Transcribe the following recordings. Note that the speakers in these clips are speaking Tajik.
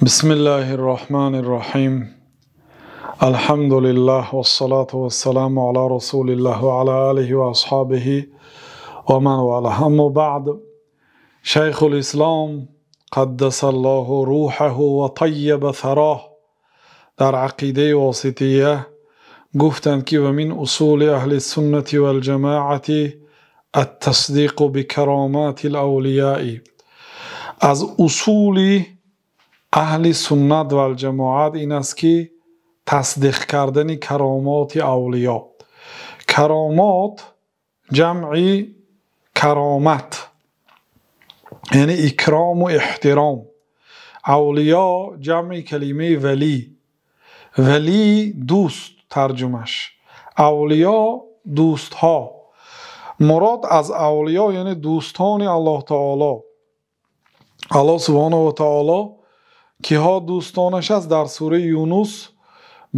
Бисмиллаҳир Роҳманир Роҳим. Алҳамду лиллаҳи вассалату вассаламу ала расулиллаҳи ва ала олиҳи ва асҳобиҳи ва ман валаҳ. Аммо баъд, Шайхул Ислом қаддасаллоҳу рӯҳаҳу ва таййаба сароҳ дар Ақидаи Восития гуфтанд, ки ва мин усули аҳли суннати вал ҷамоати ат-тасдиқу бикароматил авлиё. Аз усули аҳли суннат вал ҷамоат ин аст, ки тасдиқ кардани каромоти авлиё. Каромот ҷамъи каромат, яъне икрому эҳтиром. Авлиё ҷамъи калимаи валӣ, валӣ дӯст тарҷумаш, авлиё дӯстҳо. Мурод аз авлиё яъне дӯстони Аллоҳ таоло. Аллоҳ субҳонаҳу ва таоло киҳо дӯстонаш аст дар сураи Юнус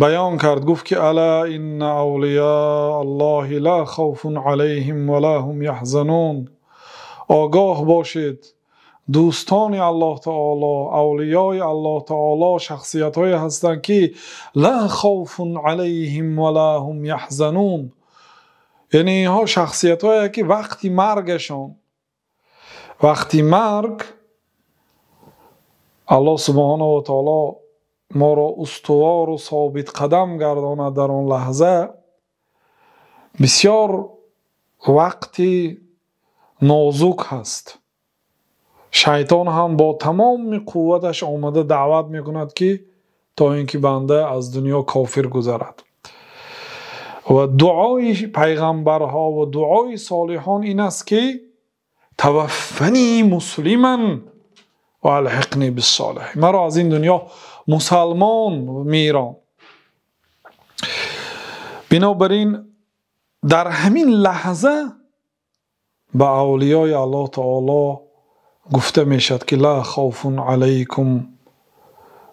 баён кард, гуфт ки ала инна авлиё Аллоҳи ла хавфун алайҳим ва ла ҳум яҳзанун. Огоҳ бошед, дӯстони Аллоҳ таоло, авлиёи Аллоҳ таоло шахсиятҳое ҳастанд, ки ла хавфун алайҳим ва ла ҳум яҳзанун, яъне инҳо шахсиятҳое ки вақти маргашон, вақти марг Аллоҳ субҳонаҳу ва таоло моро устувор ва собитқадам гардонад. Дар он лаҳза бисёр вақти нозук ҳаст. Шайтон ҳам бо тамоми қувваташ омада даъват мекунад, ки то ин ки банда аз дунё кофир гузарад. Ва дуои пайғамбарҳо ва дуои солиҳон ин аст, ки таваффани муслиман ва алҳиқни биссолиҳин, маро аз ин дунё мусалмон мирон. Бинобар ин дар ҳамин лаҳза ба авлиёи Аллоҳ таоло гуфта мешавад, ки ла хавфун алайкум,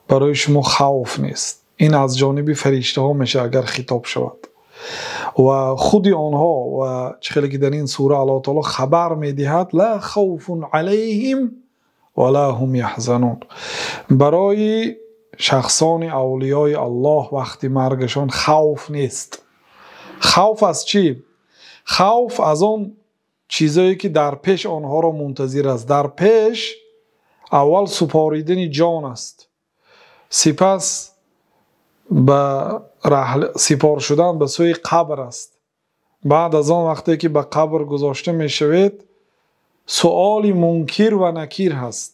барои шумо хавф нест. Ин аз ҷониби фариштаҳо мешавад агар хитоб шавад. Ва худи онҳо ва чӣ хеле ки дар ин сура Аллоҳ таоло хабар медиҳад, ла хавфун алайҳим ва ла ҳум яҳзанун, барои шахсони авлиёи Аллоҳ вақти маргашон хавф нест. Хавф аз чӣ? Хавф аз он чизое ки дар пеш онҳоро мунтазир аст. Дар пеш аввал супоридани ҷон аст, сипас ба сипор шудан ба сӯи қабр аст. Баъд аз он вақте ки ба қабр гузошта мешавед, суоли мункир ва накир ҳаст.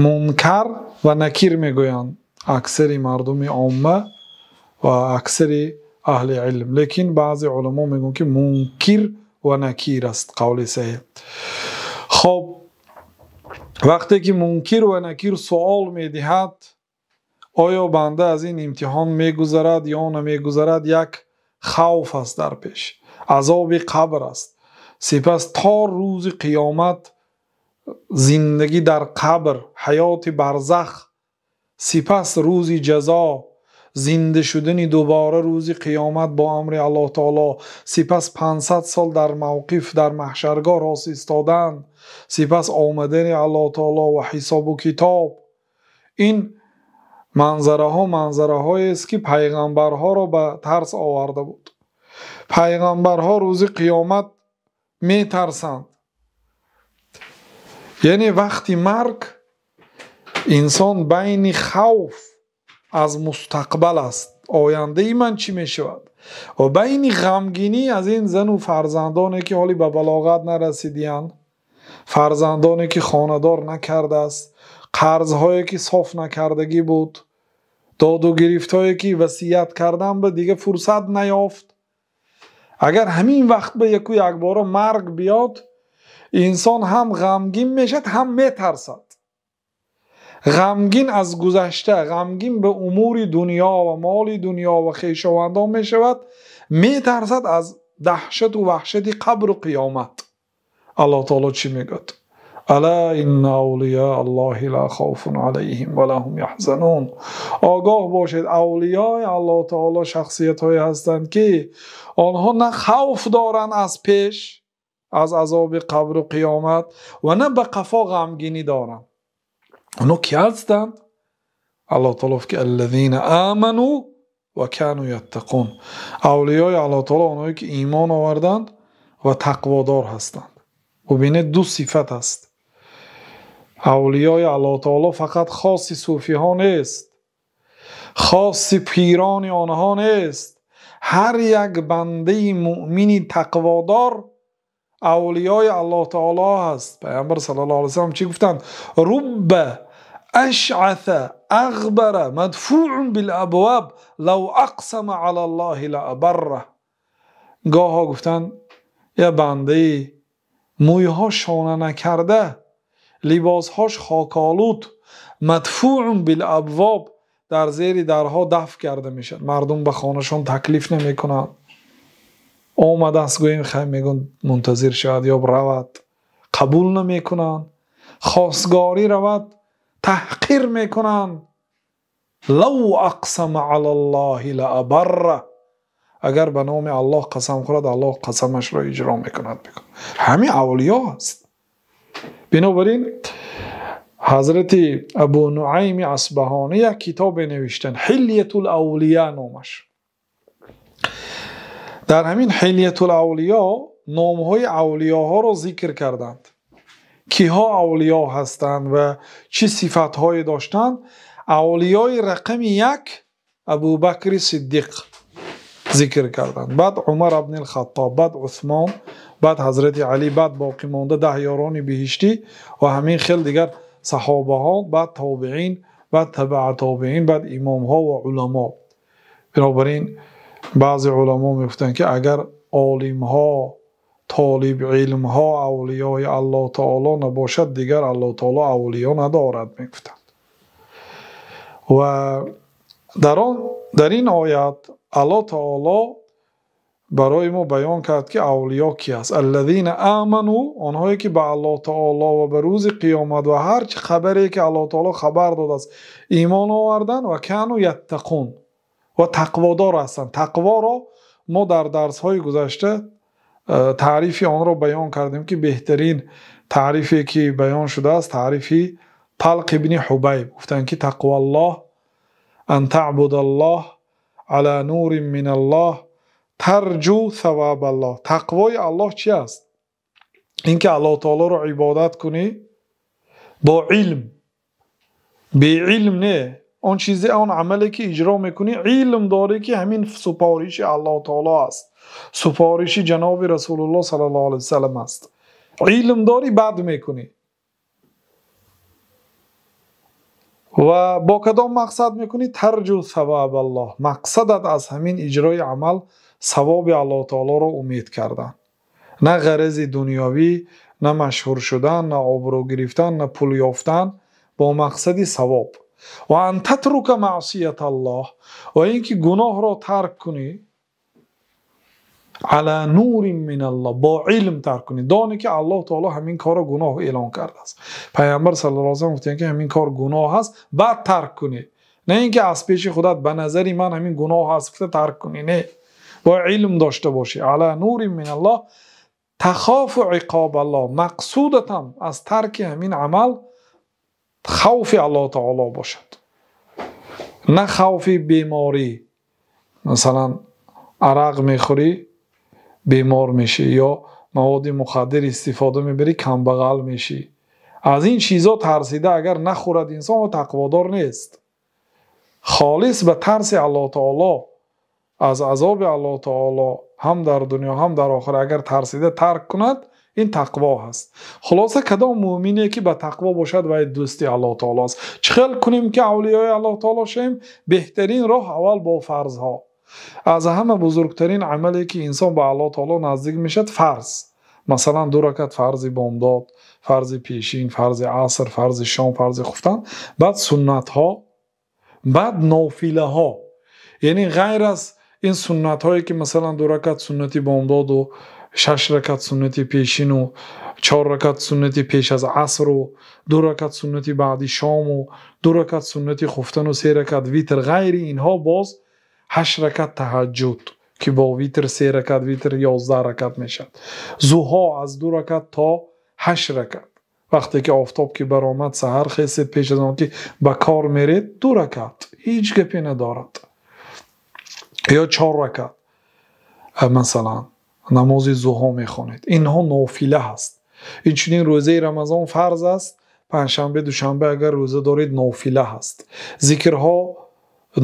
Мункар ва накир мегӯянд аксари мардуми омма ва аксари аҳли илм, лекин баъзе уламо мегӯянд, ки мункир ва накир аст қавли саҳеҳ. Хоб, вақте ки мункир ва накир суол медиҳад, оё банда аз ин имтиҳон мегузарад ё намегузарад, як хавф аст дар пеш, азоби қабр аст. Сипас то рӯзи қиёмат зиндагӣ дар қабр, ҳаёти барзах, сипас рӯзи ҷазо, зинда шудани дубора рӯзи қиёмат бо амри Аллоҳ таоло, сипас 500 сол дар мавқиф, дар маҳшаргоҳ рост истодан, сипас омадани Аллоҳ таоло ва ҳисобу китоб. Ин манзараҳо манзараҳоест, ки пайғамбарҳоро ба тарс оварда буд. Пайғамбарҳо рӯзи қиёмат метарсанд. Яъне вақти марг инсон байни хавф аз мустақбал аст, ояндаи ман чӣ мешавад, ва байни ғамгинӣ аз ин зану фарзандоне ки ҳоле ба балоғат нарасидиянд, фарзандоне ки хонадор накардааст, қарзҳое ки соф накардагӣ буд, доду гирифтҳое ки васият кардан ба дига фурсат наёфт. Агар ҳамин вақт ба яку якбора марг биёд, инсон ҳам ғамгин мешавад, ҳам метарсад. Ғамгин аз гузашта, ғамгин ба умури дунё ва моли дунё ва хешовандон мешавад, метарсад аз даҳшату ваҳшати қабру қиёмат. Аллоҳ таоло чӣ мегӯяд? Ала инна авлиё Аллоҳи ла хавфун алайҳим ва ла ҳум яҳзанун. Огоҳ бошед, авлиёи Аллоҳ таоло шахсиятҳое ҳастанд, ки онҳо на хавф доранд аз пеш, аз азоби қабру қиёмат, ва на ба қафо ғамгинӣ доранд. Онҳо ки ҳастанд? Аллоҳ таоло гуфт ки аллазина аману ва кану яттақун. Авлиёи Аллоҳ таоло онҳое ки имон оварданд ва тақводор ҳастанд. Бубинед, ду сифат аст. Авлиёи Аллоҳ таоло фақат хоси суфиҳо нест, хоси пирони онҳо нест. Ҳар як бандаи муъмини тақводор авлиёи Аллоҳ таоло ҳаст. Пайғамбар саллаллоҳу алайҳи васаллам чӣ гуфтанд? Рубба ашъаса ағбара мадфуъун билабваб лав ақсама алаллоҳи лаабарра. Гоҳо гуфтанд я бандаи мӯйҳо шона накарда, либосҳош хоколуд, мадфуъун билабвоб, дар зери дарҳо даф карда мешавад. Мардум ба хонашон таклиф намекунанд. Омадааст, гӯем хай мегӯянд мунтазир шавад ё равад, қабул намекунанд. Хосгорӣ равад, таҳқир мекунанд. Лав ақсама алаллоҳи лаабарра. Агар ба номи Аллоҳ қасам хӯрад, Аллоҳ қасамашро иҷро мекунад. Ҳамин авлиё аст. Бинобар ин ҳазрати Абу Нуайми Асбаҳонӣ як китобе навиштанд, Ҳилятул Авлия номаш. Дар ҳамин Ҳилятул Авлиё номҳои авлиёҳоро зикр карданд, киҳо авлиё ҳастанд ва чӣ сифатҳое доштанд. Авлиёи рақами 1 Абубакри Сиддиқ зикр карданд, баъд Умар ибни Хаттоб, баъд Усмон, баъд ҳазрати Алӣ, баъд боқӣ монда 10 ёрони биҳиштӣ ва ҳамин хел дигар саҳобаҳо, баъд тобеин, баъд табаа тобеин, баъд имомҳо ва уламо. Бинобар ин баъзе уламо мегуфтанд ки агар олимҳо, толибилмҳо авлиёи Аллоҳ таоло набошад, дигар Аллоҳ таоло авлиё надорад, мегуфтанд. Ва дар ин оят Аллоҳ таоло барои мо баён кард ки авлиё ки аст. Аллазина аману, онҳое ки ба Аллоҳ таоло ва ба рӯзи қиёмат ва ҳар чи хабаре ки Аллоҳ таоло хабар додааст имон оварданд, ва кану яттақун, ва тақводор ҳастанд. Тақворо мо дар дарсҳои гузашта таърифи онро баён кардем ки беҳтарин таърифе ки баён шудааст таърифи Талқ ибни Ҳубайб. Гуфтанд ки тақваллоҳ ан таъбудаллоҳ ала нурин миналлоҳ тарҷу савабаллоҳ. Тақвои Аллоҳ чи аст? Ин ки Аллоҳ таолоро ибодат кунӣ бо илм, беилм не. Он чизе, он амале ки иҷро мекунӣ, илм дорӣ ки ҳамин супориши Аллоҳ таоло аст, супориши ҷаноби Расулуллоҳ саллаллоҳу алайҳи васаллам аст. Илм дорӣ, бад мекунӣ. Ва бо кадом мақсад мекунӣ? Тарҷу савабаллоҳ. Мақсадат аз ҳамин иҷрои амал савоби Аллоҳ таолоро умед кардан, на ғарази дунёвӣ, на машҳур шудан, на обрӯ гирифтан, на пул ёфтан, бо мақсади савоб. Ва ан татрука маъсияталлоҳ, ва ин ки гуноҳро тарк кунӣ, ала нурин миналлоҳ, бо илм тарк кунӣ, доне ки Аллоҳ таоло ҳамин корро гуноҳ эълон кардааст. Пайғамбар саллаллоҳу алайҳи васаллам гуфтанд ки ҳамин кор гуноҳ аст, баъд тарк кунӣ, на ин ки аз пеши худат ба назари ман ҳамин гуноҳ аст гуфта тарк кунӣ, не, бояд илм дошта бошӣ. Ала нурин миналлоҳ тахофу иқобаллоҳ, мақсудатам аз тарки ҳамин амал хавфи Аллоҳ таоло бошад, на хавфи беморӣ. Масалан арақ мехӯрӣ, бемор мешӣ, ё маводи мухаддир истифода мебарӣ, камбағал мешӣ. Аз ин чизо тарсида агар нахӯрад инсон, тақводор нест. Холис ба тарси Аллоҳ таоло, аз азоби Аллоҳ таоло ҳам дар дунё ҳам дар охират агар тарсида тарк кунад, ин тақво ҳаст. Хулоса кадом муъмине ки ба тақво бошад, вай дӯсти Аллоҳ таоло аст. Чӣ хел кунем ки авлиёи Аллоҳ таоло шавем? Беҳтарин роҳ аввал бо фарзҳо. Аз ҳама бузургтарин амале ки инсон ба Аллоҳ таоло наздик мешавад фарз. Масалан 2 ракат фарзи бомдод, фарзи пешин, фарзи аср, фарзи шом, фарзи хуфтан, баъд суннатҳо, баъд нофилаҳо. Яъне ғайр аз ин суннатҳое ки масалан 2 ракат суннати бомдоду 6 ракат суннати пешину 4 ракат суннати пеш аз асру 2 ракат суннати баъди шому 2 ракат суннати хуфтану 3 ракат витр, ғайри инҳо боз 8 ракат таҳаҷҷуд ки бо витр 3 ракат витр 11 ракат мешавад. Зуҳо аз 2 ракат то 8 ракат. Вақте ки офтоб ки баромад, саҳар хестед, пеш аз он ки ба кор меред, 2 ракат, ҳеҷ гапе надорад, ё 4 ракат масалан намози зуҳр мехонед. Инҳо нофила ҳаст. Инчунин рӯзаи Рамазон фарз аст. Панҷшанбе, душанбе агар рӯза доред, нофила ҳаст. Зикрҳо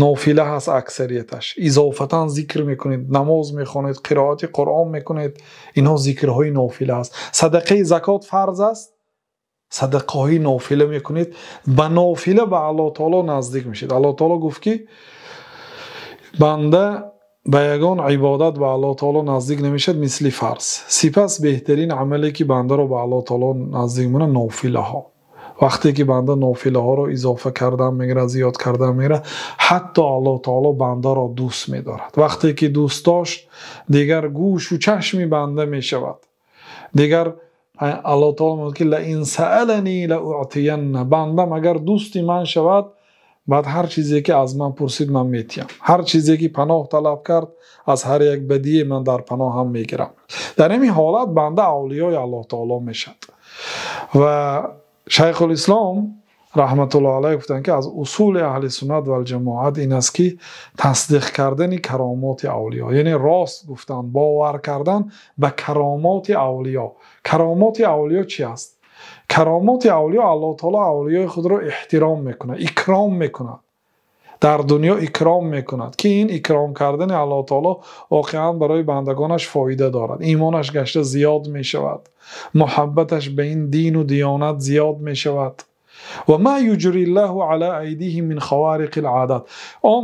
нофила ҳаст, аксарияташ изофатан зикр мекунед, намоз мехонед, қироати Қуръон мекунед. Инҳо зикрҳои нофила аст. Садақаи закот фарз аст, садақаҳои нофила мекунед. Ба нофила ба Аллоҳ таоло наздик мешед. Аллоҳ таоло гуфт ки банда ба ягон ибодат ба Аллоҳ таоло наздик намешад мисли фарз. Сипас беҳтарин амале ки бандаро ба Аллоҳ таоло наздик мекунад нофилаҳо. Вақте ки банда нофилаҳоро изофа кардан мегирад, зиёд кардан мегирад, ҳатто Аллоҳ таоло бандаро дӯст медорад. Вақте ки дӯст дошт, дигар гӯшу чашми банда мешавад. Дигар Аллоҳ таоло мегӯяд ки лаин саалани лаутиянна, бандам агар дӯсти ман шавад, баъд ҳар чизе ки аз ман пурсид ман метиҳам, ҳар чизе ки паноҳ талаб кард аз ҳар як бадие ман дар паноҳам мегирам. Дар ҳамин ҳолат банда авлиёи Аллоҳ таоло мешавад. Ва Шайхулислом раҳматуллоҳ алайҳ гуфтанд ки аз усули аҳли суннат вал ҷамоат ин аст ки тасдиқ кардани каромоти авлиё, яъне рост гуфтан, бовар кардан ба каромоти авлиё. Каромоти авлиё чи аст? Каромоти авлиё, Аллоҳ таоло авлиёи худро эҳтиром мекунад, икром мекунад, дар дунё икром мекунад, ки ин икром кардани Аллоҳ таоло воқеан барои бандагонаш фоида дорад. Имонаш гашта зиёд мешавад, муҳаббаташ ба ин дину диёнат зиёд мешавад. Ва ма юҷри ллоҳу ала айдиҳим мин хавариқил одат. Он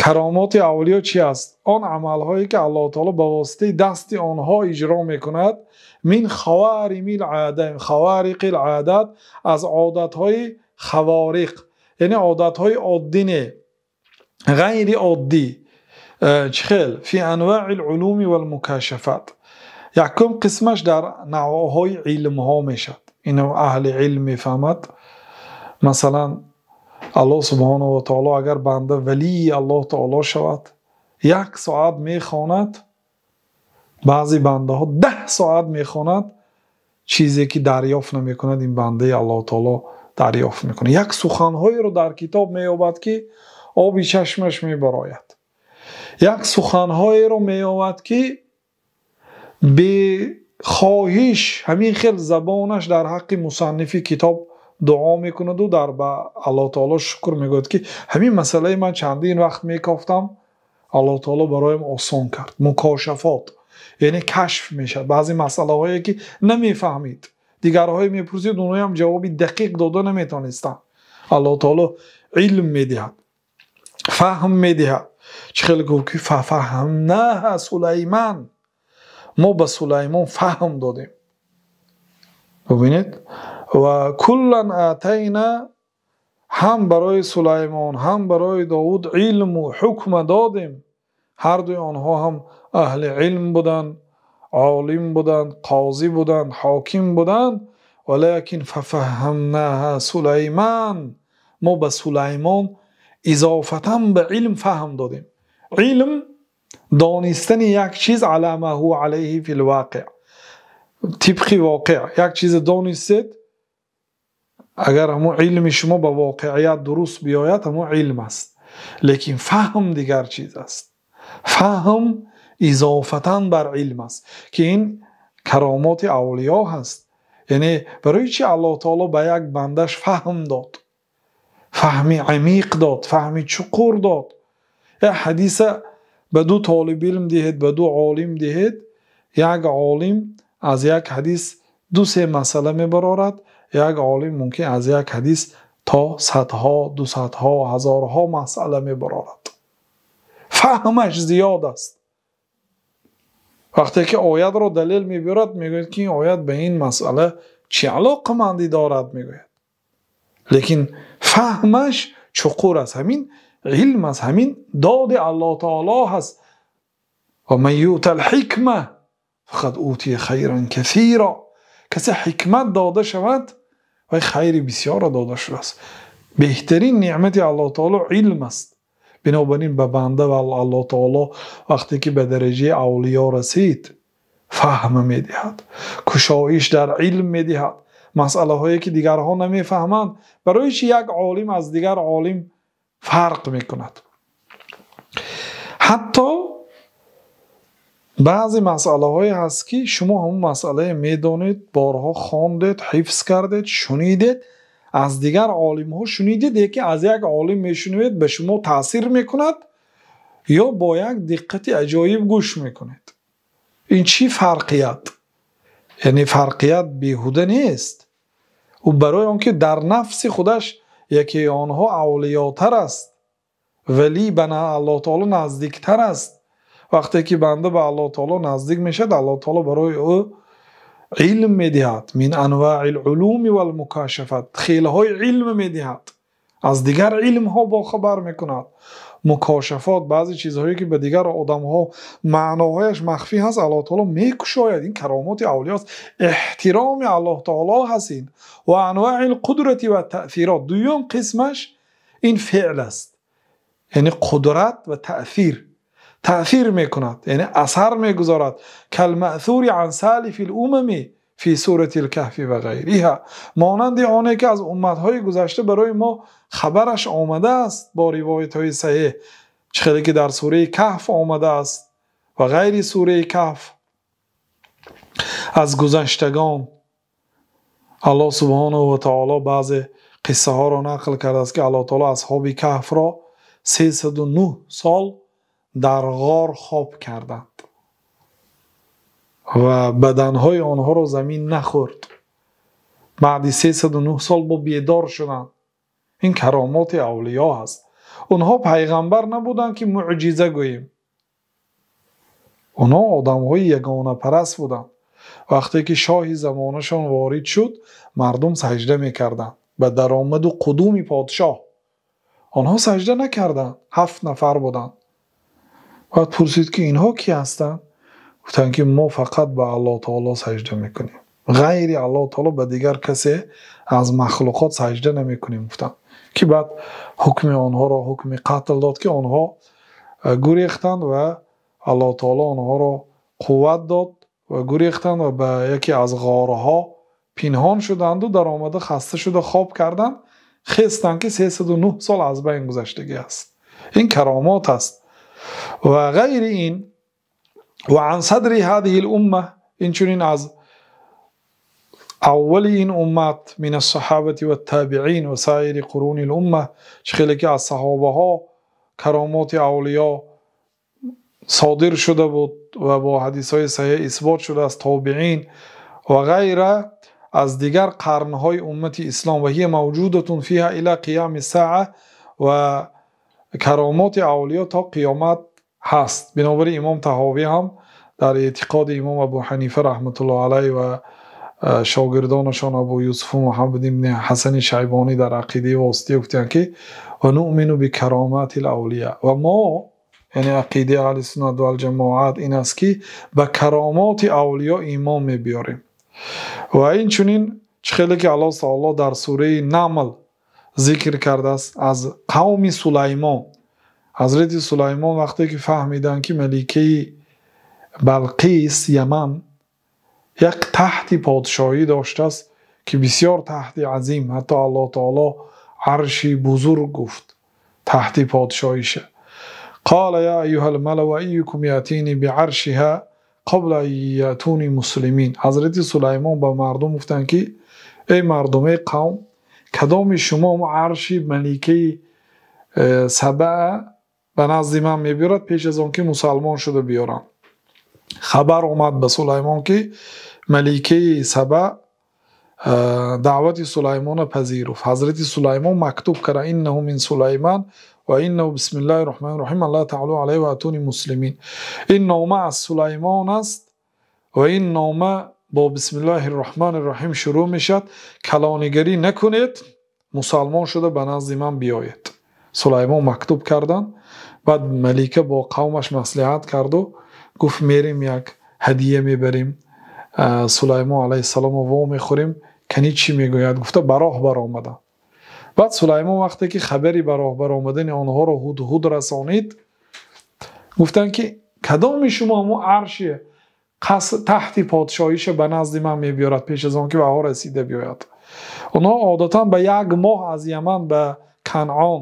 каромоти авлиё чи аст? Он амалҳое ки Аллоҳ таоло ба воситаи дасти онҳо иҷро мекунад, мин хаваримил одат, хавариқил одат, аз одатҳои хавориқ, яъне одатҳои оддӣ не, ғайриоддӣ. Чӣ хел? Фи анваъил улуми вал мукашафат. Якум қисмаш дар навъҳои илмҳо мешавад. Ино аҳли илм мефаҳмад. Масалан, Аллоҳ субҳонаҳу ва таоло агар банда валии Аллоҳ таоло шавад, 1 соат мехонад, баъзе бандаҳо 10 соат мехонад, чизе ки дарёфт намекунад, ин бандаи Аллоҳ таоло дарёфт мекунад. Як суханҳоеро дар китоб меёбад ки оби чашмаш мебарояд. Як суханҳоеро меёбад ки бехоҳиш ҳамин хел забонаш дар ҳаққи мусаннифи китоб дуо мекунаду дар ба Аллоҳ таоло шукр мегӯяд ки ҳамин масъалаи ман чандин вақт мекофтам, Аллоҳ таоло бароям осон кард. Мукошафот, яъне кашф мешавад. Баъзе масъалаҳое ки намефаҳмид, дигарҳое мепурсид, онҳоям ҷавоби дақиқ дода наметонистанд. Аллоҳ таоло илм медиҳад, фаҳм медиҳад. Чӣ хеле гуфт ки фафаҳамнаҳа Сулайман, мо ба Сулаймон фаҳм додем. Бубинед, ва куллан атайна, ҳам барои Сулаймон ҳам барои Довуд илму ҳукма додем. Ҳар дуи онҳо ҳам аҳли илм буданд, олим буданд, қозӣ буданд, ҳоким буданд. Валакин фафаҳамнаҳа Сулайман, мо ба Сулаймон изофатан ба илм фаҳм додем. Илм донистани як чиз ала ма ҳува алайҳи фил воқеъ, тибқи воқеъ як чизе донистед, агар ҳамон илми шумо ба воқеият дуруст биёяд, ҳамон илм аст. Лекин фаҳм дигар чиз аст. Фаҳм изофатан бар илм аст, ки ин каромоти авлиё ҳаст. Яъне барои чи Аллоҳ таоло ба як бандаш фаҳм дод, фаҳми амиқ дод, фаҳми чуқур дод. Як ҳадиса ба 2 толиби илм диҳед, ба 2 олим диҳед, як олим аз як ҳадис 2-3 масъала мебарорад, як олим мумкин аз як ҳадис то садҳо, дусадҳо, ҳазорҳо масъала мебарорад. Фаҳмаш зиёд аст. Вақте ки оятро далел мебарад, мегӯяд ки ин оят ба ин масъала чӣ алоқамандӣ дорад, мегӯяд. Лекин фаҳмаш чуқур аст. Ҳамин илм аст, ҳамин доди Аллоҳ таоло ҳаст. Ва ман ютал ҳикма фақад утия хайран касира. Касе ҳикмат дода шавад, вай хайри бисёрро дода шудааст. Беҳтарин неъмати Аллоҳ таоло илм аст. Бинобар ин ба банда ва Аллоҳ таоло вақте ки ба дараҷаи авлиё расид, фаҳм медиҳад, кушоиш дар илм медиҳад, Масъалаҳое ки дигарҳо намефаҳманд. Барои чӣ як олим аз дигар олим фарқ мекунад? Ҳатто баъзе масъалаҳое ҳаст ки шумо ҳамон масъалае медонед, борҳо хондед, ҳифз кардед, шунидед, аз дигар олимҳо шунидед, яке аз як олим мешунавед, ба шумо таъсир мекунад ё бо як диққати аҷоиб гӯш мекунед. Ин чӣ фарқият? Яъне фарқият беҳуда нест. Ӯ барои он ки дар нафси худаш яке онҳо авлиётар аст, вале ба Аллоҳ таъоло наздиктар аст. Вақте ки банда ба Аллоҳ таъоло наздик мешавад, Аллоҳ таъоло барои ӯ илм медиҳад. Мин анвоил улум вал мукошафот, хелҳои илм медиҳад, аз дигар илмҳо бохабар мекунад. Мукошафот, баъзе чизҳое ки ба дигар одамҳо маъноҳояш махфӣ ҳаст, Аллоҳ таъоло мекушояд. Ин каромоти авлиёст, эҳтироми Аллоҳ таъоло ҳаст. Ин ва анвоил қудрат ва таъсирот. Дуюм қисмаш ин феъл аст, яъне қудрат ва таъсир. Таъсир мекунад, яъне асар мегузорад. Калмаъсури ан салифил умам фи суратил Каҳф ва ғайриҳо, монанди оне ки аз умматҳои гузашта барои мо хабараш омадааст бо ривоятҳои саҳеҳ, чӣ ки дар сураи Каҳф омадааст ва ғайри сураи Каҳф аз гузаштагон. Аллоҳ субҳонаҳу ва таъоло баъзе қиссаҳоро нақл кардааст ки Аллоҳ таъоло асҳоби Каҳфро 309 сол дар ғор хоб карданд ва баданҳои онҳоро замин нахӯрд. Баъди 309 сол бо бедор шуданд. Ин каромоти авлиё ҳаст. Онҳо пайғамбар набуданд ки муъҷиза гӯем. Онҳо одамҳои ягонапараст буданд. Вақте ки шоҳи замонашон ворид шуд, мардум саҷда мекарданд ба даромаду қудуми подшоҳ. Онҳо саҷда накарданд, 7 нафар буданд. Баъд пурсид ки инҳо ки ҳастанд? Гуфтанд ки мо фақат ба Аллоҳ таъоло саҷда мекунем, ғайри Аллоҳ таъоло ба дигар касе аз махлуқот саҷда намекунем, гуфтанд. Ки баъд ҳукми онҳоро ҳукми қатл дод, ки онҳо гурехтанд ва Аллоҳ таъоло онҳоро қувват дод ва гурехтанд ва ба яке аз ғорҳо пинҳон шуданд ва дар омада хаста шуда хоб карданд. Хестанд ки 309 сол аз байн гузаштагӣ аст. Ин каромот аст. Ва ғайри ин ва ан садри ҳазиҳи л-умма, инчунин аз аввали ин уммат мин ас-саҳобати ват-тобеин ва соири қуруни л-умма, чӣ хеле ки аз саҳобаҳо каромоти авлиё содир шуда буд ва бо ҳадисҳои саҳеҳ исбот шудааст, тобеин ва ғайра аз дигар қарнҳои уммати ислом, ва ҳия мавҷудатун фиҳа ила қиёми соа, ва каромоти авлиё то қиёмат ҳаст. Бинобар ин имом Таҳовӣ ҳам дар эътиқоди имом Абу Ҳанифа раҳматуллоҳ алайҳ ва шогирдонашон Абу Юсуф ва Муҳаммад ибни Ҳасани Шайбонӣ дар ақидаи Восития гуфтанд ки ва нуъмину бикароматил авлиё, ва мо, яъне ақидаи аҳли суннат вал ҷамоат ин аст ки ба каромоти авлиё имон мебиёрем. Ва инчунин чӣ хеле ки Аллоҳ таъоло дар сураи Намл зикр кардааст аз қавми Сулаймон. Ҳазрати Сулаймон вақте ки фаҳмиданд ки маликаи Балқис Яман як тахти подшоҳӣ доштааст ки бисёр тахти азим, ҳатто Аллоҳ таъоло арши бузург гуфт тахти подшоҳиша. Қола я айюҳал малау айюкум ятини биаршиҳа қабла ан ятуни муслимин. Ҳазрати Сулаймон ба мардум гуфтанд ки эй мардум, эй қавм, кадоми шумо арши маликаи Саба ба назди ман мебиёрад пеш аз он ки мусалмон шуда биёрам? Хабар омад ба Сулаймон ки маликаи Саба даъвати Сулаймона пазируфт. Ҳазрати Сулаймон мактуб кард: иннаҳу мин Сулайман ва иннаҳу бисмиллаҳи рраҳмани рраҳим алла таълу алайҳи ва атуни муслимин. Ин нома аз Сулаймон аст ва ин нома бо бисмиллаҳи рраҳмани рраҳим шурӯъ мешавад. Калонигарӣ накунед, мусалмон шуда ба назди ман биёед. Сулаймон мактуб карданд. Баъд малика бо қавмаш маслиҳат карду гуфт мерем як ҳадия мебарем, Сулаймон алайҳиссаломро во мехӯрем, кани чӣ мегӯяд, гуфта ба роҳ баромаданд. Баъд Сулаймон вақте ки хабари ба роҳ баромадани онҳоро Ҳудҳуд расонид, гуфтанд ки кадоми шумо ҳамон арши тахти подшоҳиша ба назди ман мебиёрад пеш аз он ки ваҳо расида биёяд. Онҳо одатан ба як моҳ аз Яман ба Канъон,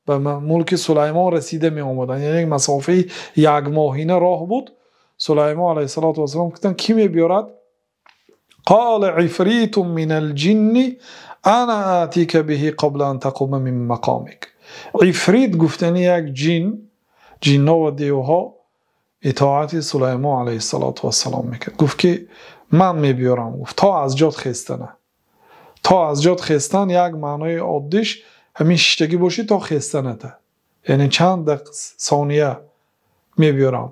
ба мулки Сулаймон расида меомаданд. Яъне масофаи як моҳина роҳ буд. Сулаймон алайҳиссалоту вассалом гуфтанд: кӣ мебиёрад? Қала ифритун минал ҷинни ана атика биҳи қабла ан тақума мин мақомик. Ифрит гуфтани як ҷин, ҷинно ва девҳо итоати Сулаймон алайҳиссалоту вассалом мекард. Гуфт ки ман мебиёрам. Гуфт то аз ҷод хестана. То аз ҷод хестан як маънои оддиш ҳамин шиштагӣ бошӣ то хестаната. Яъне чанд сония мебиёрам.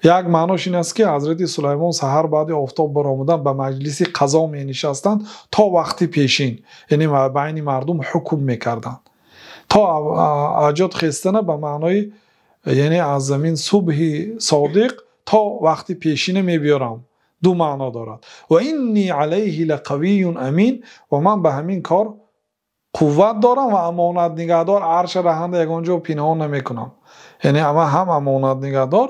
Як маънош ин аст ки ҳазрати Сулаймон саҳар баъди офтоб баромадан ба маҷлиси қазо менишастанд то вақти пешин, яъне байни мардум ҳукм мекарданд. То аҷод хестана ба маънои яъне аз замин субҳи содиқ то вақти пешина мебиёрам. Ду маъно дорад. Ва инни алайҳи лақавиюн амин, ва ман ба ҳамин кор қувват дорам ва амонат нигаҳдор, арша раҳанда ягон ҷо пинҳон намекунам. Яъне ман ҳам амонат нигаҳдор,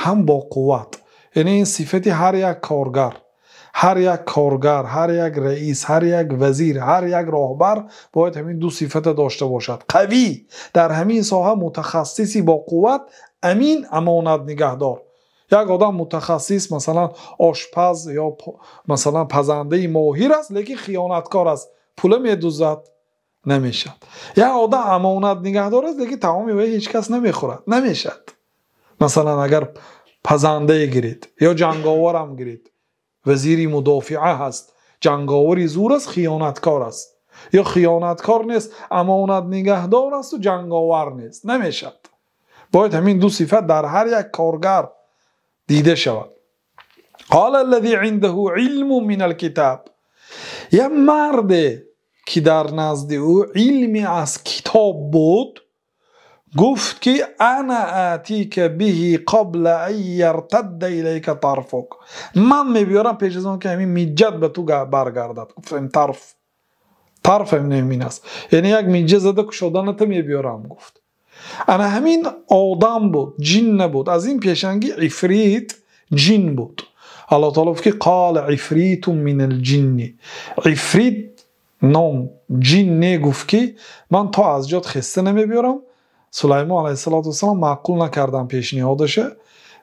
ҳам бо қувват. Яъне ин сифати ҳар як коргар, ҳар як коргар, ҳар як раис, ҳар як вазир, ҳар як роҳбар бояд ҳамин ду сифата дошта бошад. Қавӣ дар ҳамин соҳа, мутахассиси бо қувват, амин амонат нигаҳдор. Як одам мутахассис, масалан ошпаз ё масалан пазандаи моҳир аст, лекин хиёнаткор аст, пула медузад, намешавад. Як одам амонат нигаҳдор аст, лекин таоми вай ҳеҷ кас намехӯрад, намешавад. Масалан агар пазандае гиред ё ҷанговарам гиред, вазири мудофиа ҳаст, ҷанговари зур аст, хиёнаткор аст. Ё хиёнаткор нест, амонат нигаҳдор асту ҷанговар нест, намешавад. Бояд ҳамин ду сифат дар ҳар як коргар дида шавад. Қала аллази индаҳу илмун минал китаб. Як марде ки дар назди ӯ илми аз китоб буд, гуфт ки ана атика биҳи қабла ан яртадда илайка тарфук. Ман мебиёрам пеш аз он ки ҳамин миҷҷат ба ту баргардад. Гуфт тарф, тарф ҳамин аст, яъне як миҷҷа зада кушоданата мебиёрам, гуфт. Ана ҳамин одам буд, ҷин набуд. Аз ин пешанги ифрит ҷин буд. Аллоҳ таоло гуфт ки қала ифритун минал ҷинни. Ифрит ном ҷин не, гуфт ки ман то аз ҷод хеста намебиёрам. Сулаймон алайҳиссалоту вассалом маъқул накардан пешниҳодаша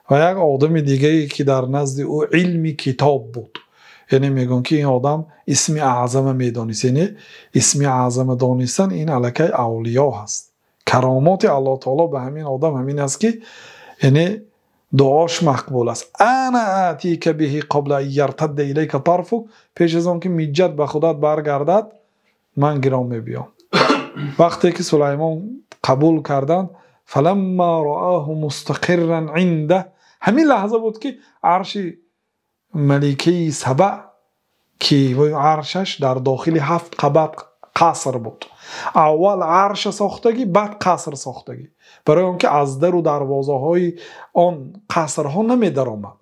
ва як одами дигае ки дар назди ӯ илми китоб буд. Яъне мегӯям ки ин одам исми аъзама медонист. Яъне исми аъзама донистан ин аллакай авлиё ҳаст. Каромоти Аллоҳ таоло ба ҳамин одам ҳамин аст ки яъне дуош мақбул аст. Ана атика биҳи қабла ан яртадда илайка тарфук. Пеш аз он ки миҷҷат ба худат баргардад, ман гиром мебиём. Вақте ки Сулаймон қабул карданд, фаламма рааху мустақирран индаҳ, ҳамин лаҳза буд ки арши маликаи Саба, ки аршаш дар дохили 7 қабат қаср буд. Аввал арша сохтагӣ, баъд қаср сохтагӣ, барои он ки аз дару дарвозаҳои он қасрҳо намедаромад.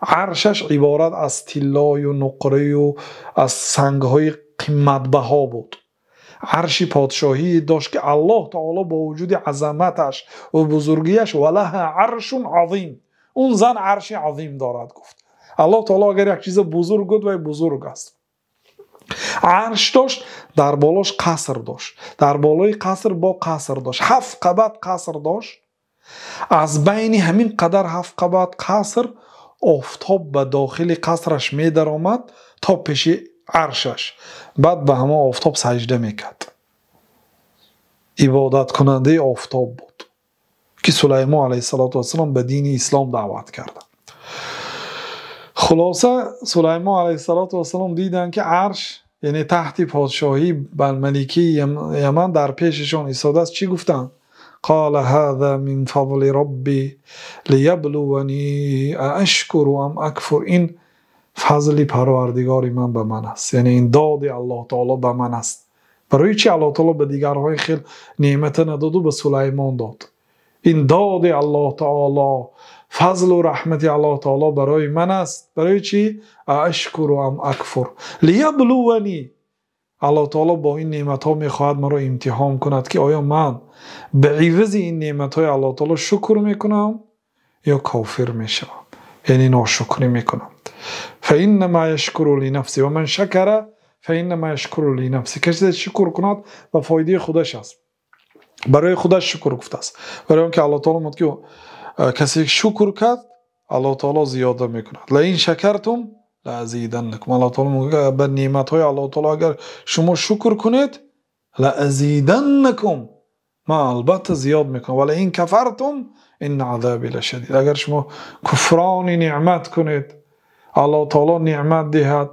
Аршаш иборат аз тиллою нуқраю аз сангҳои қиматбаҳо буд. Арши подшоҳӣ дошт ки Аллоҳ таоло бо вуҷуди азаматаш ва бузургияш валаҳа аршун азим, он зан арши азим дорад, гуфт. Аллоҳ таоло агар як чиза бузург гуфт, вай бузург аст. Арш дошт, дар болош қаср дошт, дар болои қаср бо қаср дошт, 7 қабат қаср дошт. Аз байни ҳамин қадар 7 қабат қаср офтоб ба дохили қасраш медаромад то пеши аршаш. Баъд ба ҳамон офтоб саҷда мекард. Ибодаткунандаи офтоб буд ки Сулаймон алайҳиссалоту вассалом ба дини ислом даъват кард. Хулоса, Сулаймон алайҳиссалоту вассалом диданд ки арш, яъне таҳти подшоҳӣ ба маликаи Яман дар пешашон истодааст. Чӣ гуфтанд? Қала ҳаза мин фазли робби лияблувани аашкуру ам акфур. Ин фазли парвардигори ман ба ман аст, яъне ин доди Аллоҳ таоло ба ман аст. Барои чи Аллоҳ таоло ба дигарҳои хел неъмата надоду ба Сулаймон дод? Ин доди Аллоҳ таоло, фазлу раҳмати Аллоҳ таоло барои ман аст. Барои чи? Аашкуру ам акфур лияблувани. Аллоҳ таоло бо ин неъматҳо мехоҳад маро имтиҳон кунад ки оё ман ба ивази ин неъматҳои Аллоҳ таоло шукр мекунам ё кофир мешавам. Яъне ношукрӣ мекунад. فإنما يشكر لنفسه ومن شكر فإنما يشكر لنفسه. Касе шукр кунад ба фоидаи худаш аст, барои худаш шукр гуфтааст. Барои он ки Аллоҳ таоло мегӯяд, ки касе шукр кард, Аллоҳ таоло зиёда мекунад. لئن شكرتم لأزيدنكم. Аллоҳ таоло мегӯяд, ба неъматҳои Аллоҳ таоло агар шумо шукр кунед, لأزيدنكم, ман албатта зиёд мекунам. ولئن كفرتم إن عذابي لشديد. Агар шумо куфрони неъмат кунед, Аллоҳ таоло неъмат диҳад,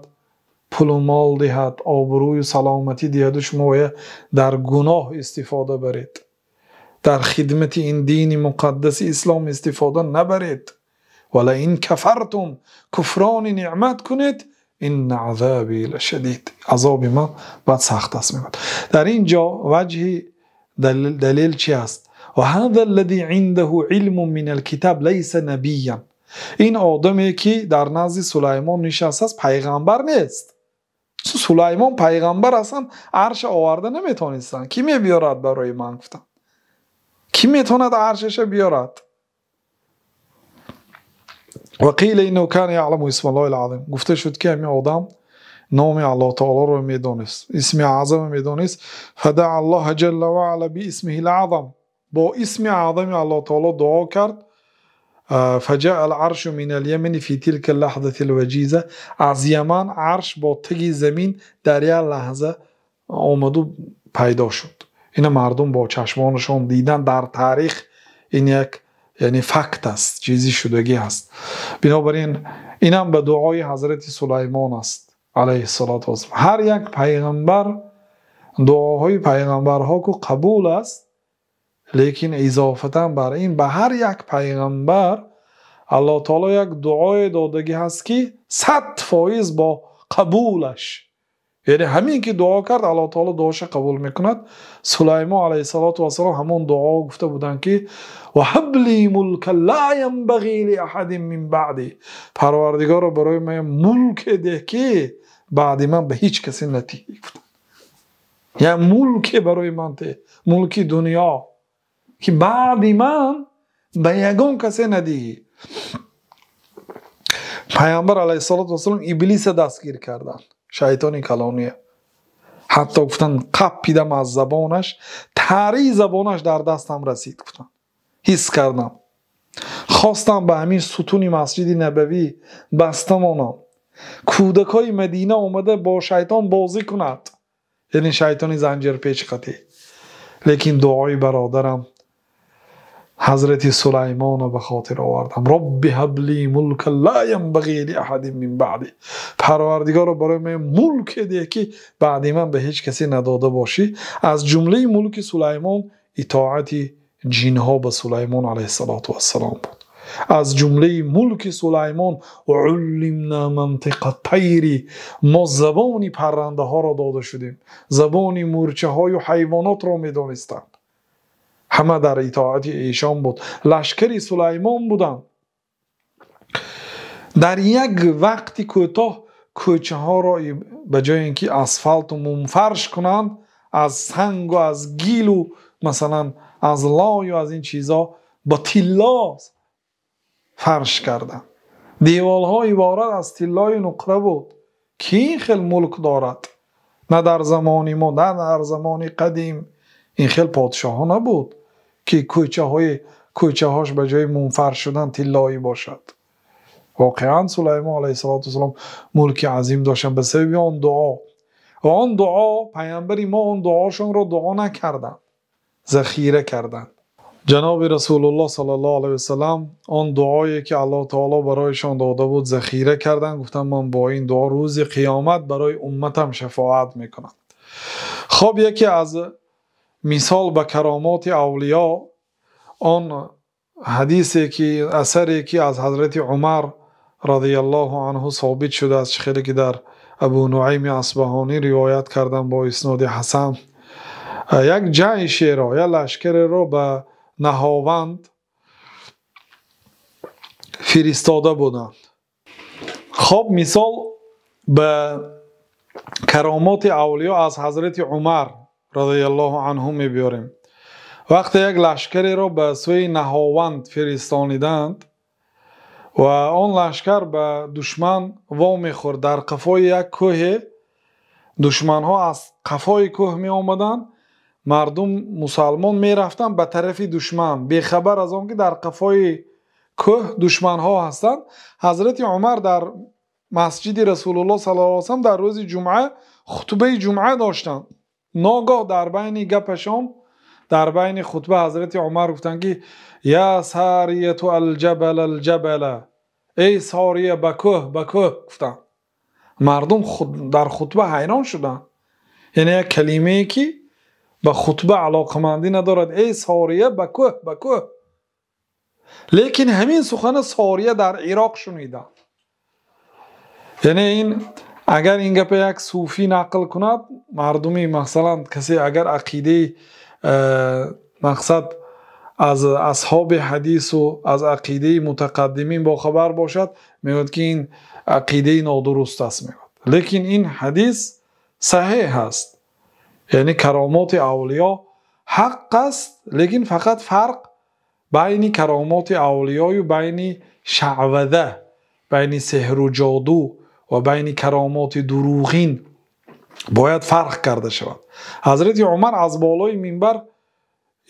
пулу мол диҳад, обрӯю саломатӣ диҳаду шумо дар гуноҳ истифода баред, дар хидмати ин дини муқаддаси ислом истифода набаред. ولئن كفرتم, куфрони неъмат кунед, إن عذابي لشديد, азоби ман бад сахт аст, мегӯяд. Дар ин ҷо ваҷҳи далел чи аст? وهذا الذي عنده علم من الكتاب ليس نبيا. Ин одаме ки дар назди Сулаймон нишастааст, пайғамбар нест. Сулаймон пайғамбар ҳастанд, арша оварда наметонистанд. Кӣ мебиёрад барои ман, гуфтанд. Кӣ метавонад аршаша биёрад? وقيل إنه كان يعلم اسم الله العظيم. Гуфта шуд, ки ҳамин одам номи Аллоҳ таолоро медонист, исми аъзама медонист. فدعا الله جل وعلا باسمه الأعظم. Бо исми аъзами Аллоҳ таоло дуо кард. فجاء العرش من اليمن في تلك اللحظة الوجيزة. Аз Яман арш бо таги замин дар як лаҳза омаду пайдо шуд. Ина мардум бо чашмонашон дидан. Дар таърих ин як, яъне, факт аст, чизи шудагӣ аст. Бинобар ин инам ба дуои ҳазрати Сулаймон аст عليه الصلاة والسلام. Ҳар як пайғамбар, дуоҳои пайғамбарҳо ку қабул аст, лекин изофатан бар ин ба ҳар як пайғамбар Аллоҳ таоло як дуое додагӣ ҳаст, ки 100% бо қабулаш, яъне ҳамин ки дуо кард, Аллоҳ таоло дуоша қабул мекунад. Сулаймон عليه الصلاة والسلام ҳамон дуо гуфта буданд, ки وهب لي ملكا لا ينبغي لأحد من بعدي. Парвардигоро, барои ман мулке деҳ, ки баъди ман ба ҳеҷ касе натиҳӣ, гуфтанд. Як мулке барои ман деҳ, мулки дунё, ки баъди ман ба ягон касе надиҳӣ. Пайғамбар عليه الصلاة والسلام иблиса дастгир карданд, шайтони калония. Ҳатто гуфтанд, қаппидам аз забонаш, тари забонаш дар дастам расид, гуфтанд, ҳис кардам. Хостам ба ҳамин сутуни Масҷиди Набавӣ баста монам, кӯдакҳои Мадина омада бо шайтон бозӣ кунад, яъне шайтони занҷирпечқатӣ. Лекин дуои бародарам ҳазрати Сулаймонро ба хотир овардам: رب هب لي ملكا لا ينبغي لأحد من بعدي. Парвардигоро, барои ман мулке деҳ, ки баъди ман ба ҳеҷ касе надода бошӣ. Аз ҷумлаи мулки Сулаймон итоати ҷинҳо ба Сулаймон عليه الصلاة والسلام буд. Аз ҷумлаи мулки Сулаймон علمنا منطق الطير. Мо забони паррандаҳоро дода шудем, забони мӯрчаҳою ҳайвонотро медонистанд. Ҳама дар итоати эшон буд, лашкари Сулаймон буданд. Дар як вақти кӯтоҳ кӯчаҳоро ба ҷои ин ки асфалту мумфарш кунанд, аз сангу аз гилу, масалан, аз лою аз ин чизо ба тилло фарш карданд. Деволҳо иборат аз тиллою нуқра буд. Ки ин хел мулк дорад? На дар замони мо, на дар замони қадим ин хел подшоҳҳо набуд, ки кӯчаҳои кӯчаҳош ба ҷои мумфарш шудан тиллоӣ бошад. Воқеан, Сулаймон عليه الصلاة والسلام мулки азим доштанд ба сабаби он дуо. Ва он дуо, пайғамбари мо он дуошонро дуо накарданд, захира карданд. Ҷаноби Расулуллоҳ صلى الله عليه وسلم он дуое ки Аллоҳ таоло барояшон дода буд, захира карданд. Гуфтанд, ман бо ин дуо рӯзи қиёмат барои умматам шафоат мекунам. Хоб, яке аз мисол ба каромоти авлиё он ҳадисе ки, асаре ки аз ҳазрати Умар رضي الله عنه собит шудааст, чӣ хеле ки дар Абу Нуайми Асбаҳонӣ ривоят кардам бо исноди ҳасан. Як ҷайшеро, як лашкареро ба Наҳованд фиристода буданд. Хоб, мисол ба каромоти авлиё аз ҳазрати Умар رضي الله عنه мебиёрем. Вақте як лашкареро ба сӯи Наҳованд фиристониданд. Ва он лашкар ба душман вомехӯрд. Дар қафои як кӯҳе душманҳо аз қафои кӯҳ меомаданд, мардум мусалмон мерафтанд ба тарафи душман, бехабар аз он ки дар қафои кӯҳ душманҳо ҳастанд. Ҳазрати Умар дар масҷиди Расулуллоҳ саллаллоҳу алайҳи васаллам дар рӯзи ҷумъа хутбаи ҷумъа доштанд. Ногоҳ дар байни гапашон, дар байни хутба ҳазрати Умар гуфтанд ки я сарияту алҷабала алҷабала, эй Сория, ба кӯҳ, ба кӯҳ гуфтанд. Мардум дар хутба ҳайрон шуданд. Яъне як калимае ки ба хутба алоқамандӣ надорад, эй Сория, ба кӯҳ, ба кӯҳ. Лекин ҳамин сухана Сория дар Ироқ шуниданд. Яъне ин агар ин гапа як суфӣ нақл кунад, мардуми масалан касе агар ақидаи мақсад аз асҳоби ҳадису аз ақидаи мутақаддимин бохабар бошад, мегӯяд ки ин ақидаи нодуруст аст, мегӯяд. Лекин ин ҳадис саҳеҳ аст. Яъне каромоти авлиё ҳақ аст, лекин фақат фарқ байни каромоти авлиёю байни шаъвада, байни сеҳру ҷоду ва байни каромоти дурӯғин бояд фарқ карда шавад. Ҳазрати Умар аз болои минбар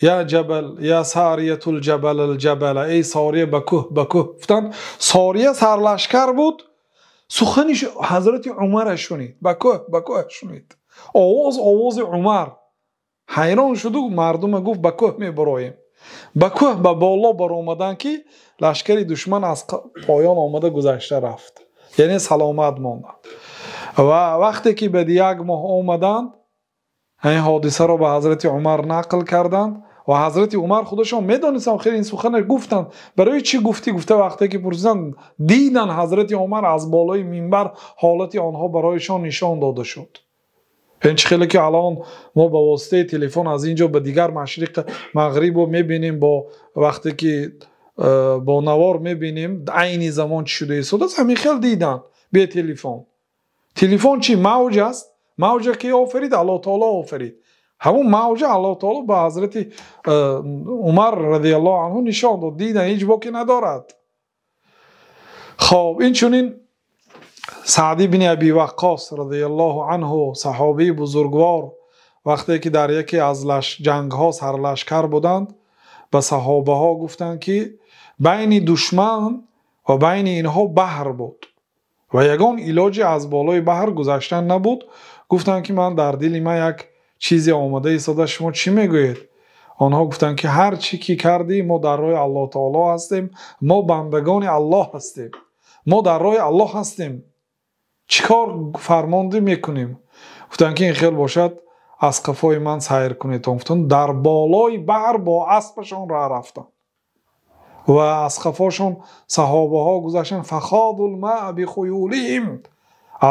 я ҷабал, я сариятул ҷабал алҷабала, эй Сория, ба кӯҳ, ба кӯҳ гуфтанд. Сория сарлашкар буд, сухани ҳазрати Умара шунид, ба кӯҳ, ба кӯҳ шунид. Овоз овози Умар. Ҳайрон шуду мардума гуфт ба кӯҳ мебароем. Ба кӯҳ ба боло баромаданд ки лашкари душман аз поён омада гузашта рафт. Яъне саломат монданд. Ва вақте ки баъди як моҳ омаданд, ин ҳодисаро ба ҳазрати Умар нақл карданд ва ҳазрати Умар худашон медонистанд, хеле ин суханро гуфтанд. Барои чӣ гуфтӣ? Гуфта вақте ки пурсиданд, диданд ҳазрати Умар аз болои минбар ҳолати онҳо барояшон нишон дода шуд. Ин чӣ хеле ки алон мо ба воситаи телефон аз ин ҷо ба дигар машриқ мағрибо мебинем, бо вақте ки бо навор мебинем айни замон чӣ шуда истодааст, ҳамин хел диданд бе телефон. Телефон чӣ? Мавҷ аст. Мавҷа ки офарид? Аллоҳ таоло офарид. Ҳамун мавҷа Аллоҳ таоло ба ҳазрати Умар радиаллоҳу анҳу нишон дод. Дидан ҳеҷ боке надорад. Хоб, инчунин Саъд ибни Аби Ваққос радиаллоҳу анҳу, саҳобии бузургвор, вақте ки дар яке аз ҷангҳо сарлашкар буданд, ба саҳобаҳо гуфтанд ки байни душман ва байни инҳо баҳр буд ва ягон илоҷе аз болои баҳр гузаштан набуд. Гуфтанд ки ман дар дили ман як чизе омада истода, шумо чӣ мегӯед? Онҳо гуфтанд ки ҳар чӣ ки кардӣ, мо дар роҳи Аллоҳ таоло ҳастем, мо бандагони Аллоҳ ҳастем, мо дар роҳи Аллоҳ ҳастем, чӣ кор фармондӣ мекунем? Гуфтанд ки ин хел бошад, аз қафои ман сайр кунед. Гуфтанд дар болои баҳр бо аспашон роҳ рафтанд ва аз қафошон саҳобаҳо гузаштанд. Фахадул маа бихуюлиҳим,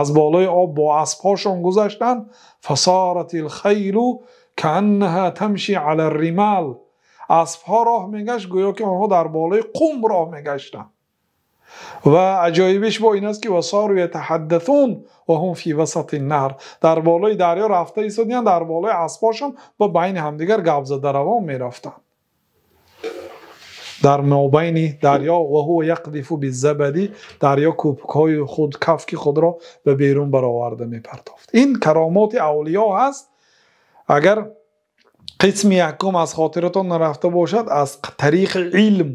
аз болои об бо аспҳошон гузаштанд. Фасаратил хайлу кааннаҳа тамши ала римал, аспҳо роҳ мегашт гӯё ки онҳо дар болои қум роҳ мегаштанд. Ва аҷоибиш бо ин аст ки васару ятаҳаддасун ва ҳум фи васати наҳр, дар болои дарё рафта истодиянд, дар болои аспҳошон ба байни ҳамдигар гап зада равон мерафтанд дар мобайни дарё. Ва ҳува яқдифу биззабади, дарё кӯпукҳои худ, кафки худро ба берун бароварда мепартофт. Ин каромоти авлиё ҳаст. Агар қисми якум аз хотиратон нарафта бошад, аз тариқи илм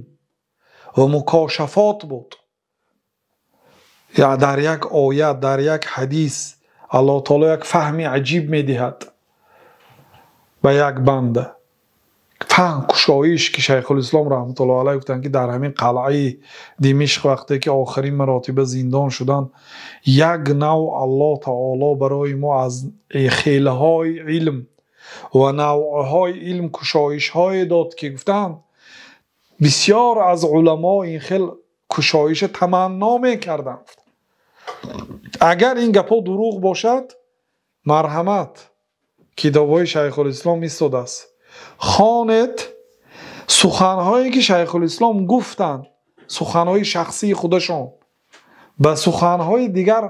ва мукошафот буд. Я дар як оят, дар як ҳадис Аллоҳ таоло як фаҳми аҷиб медиҳад ба як банда. Фаҳм, кушоиш ки Шайхулислом раҳматуллоҳи алайҳ гуфтанд ки дар ҳамин қалъаи Димишқ вақте ки охирин маротиба зиндон шуданд, як нав Аллоҳ таоло барои мо аз хелҳои илм ва навъҳои илм кушоишҳое дод ки гуфтанд бисёр аз уламо ин хел кушоиша таманно мекарданд. Агар ин гапҳо дурӯғ бошад, марҳамат, китобҳои Шайхулислом истодааст. Хонед суханҳое ки Шайхулислом гуфтанд, суханҳои шахсии худашон, ба суханҳои дигар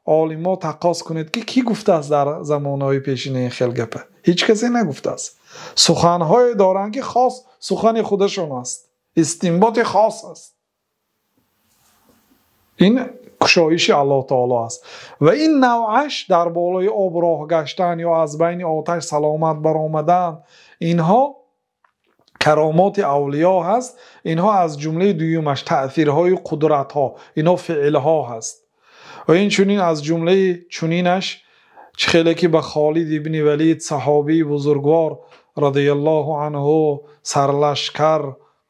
олимҳо тақос кунед ки кӣ гуфтааст дар замонҳои пешина ин хел гапа. Ҳеҷ касе нагуфтааст. Суханҳое доранд ки хос сухани худашон аст, истинботи хос аст. Ин кушоиши Аллоҳ таоло аст. Ва ин навъаш дар болои об роҳ гаштан ё аз байни оташ саломат баромадан, инҳо каромоти авлиё ҳаст. Инҳо аз ҷумлаи дуюмаш таъсирҳои қудратҳо, инҳо феълҳо ҳаст. Ва инчунин аз ҷумлаи чунинаш чӣ хеле ки ба Холид ибни Валид саҳобии бузургвор радияллоҳу анҳу, сарлашкар,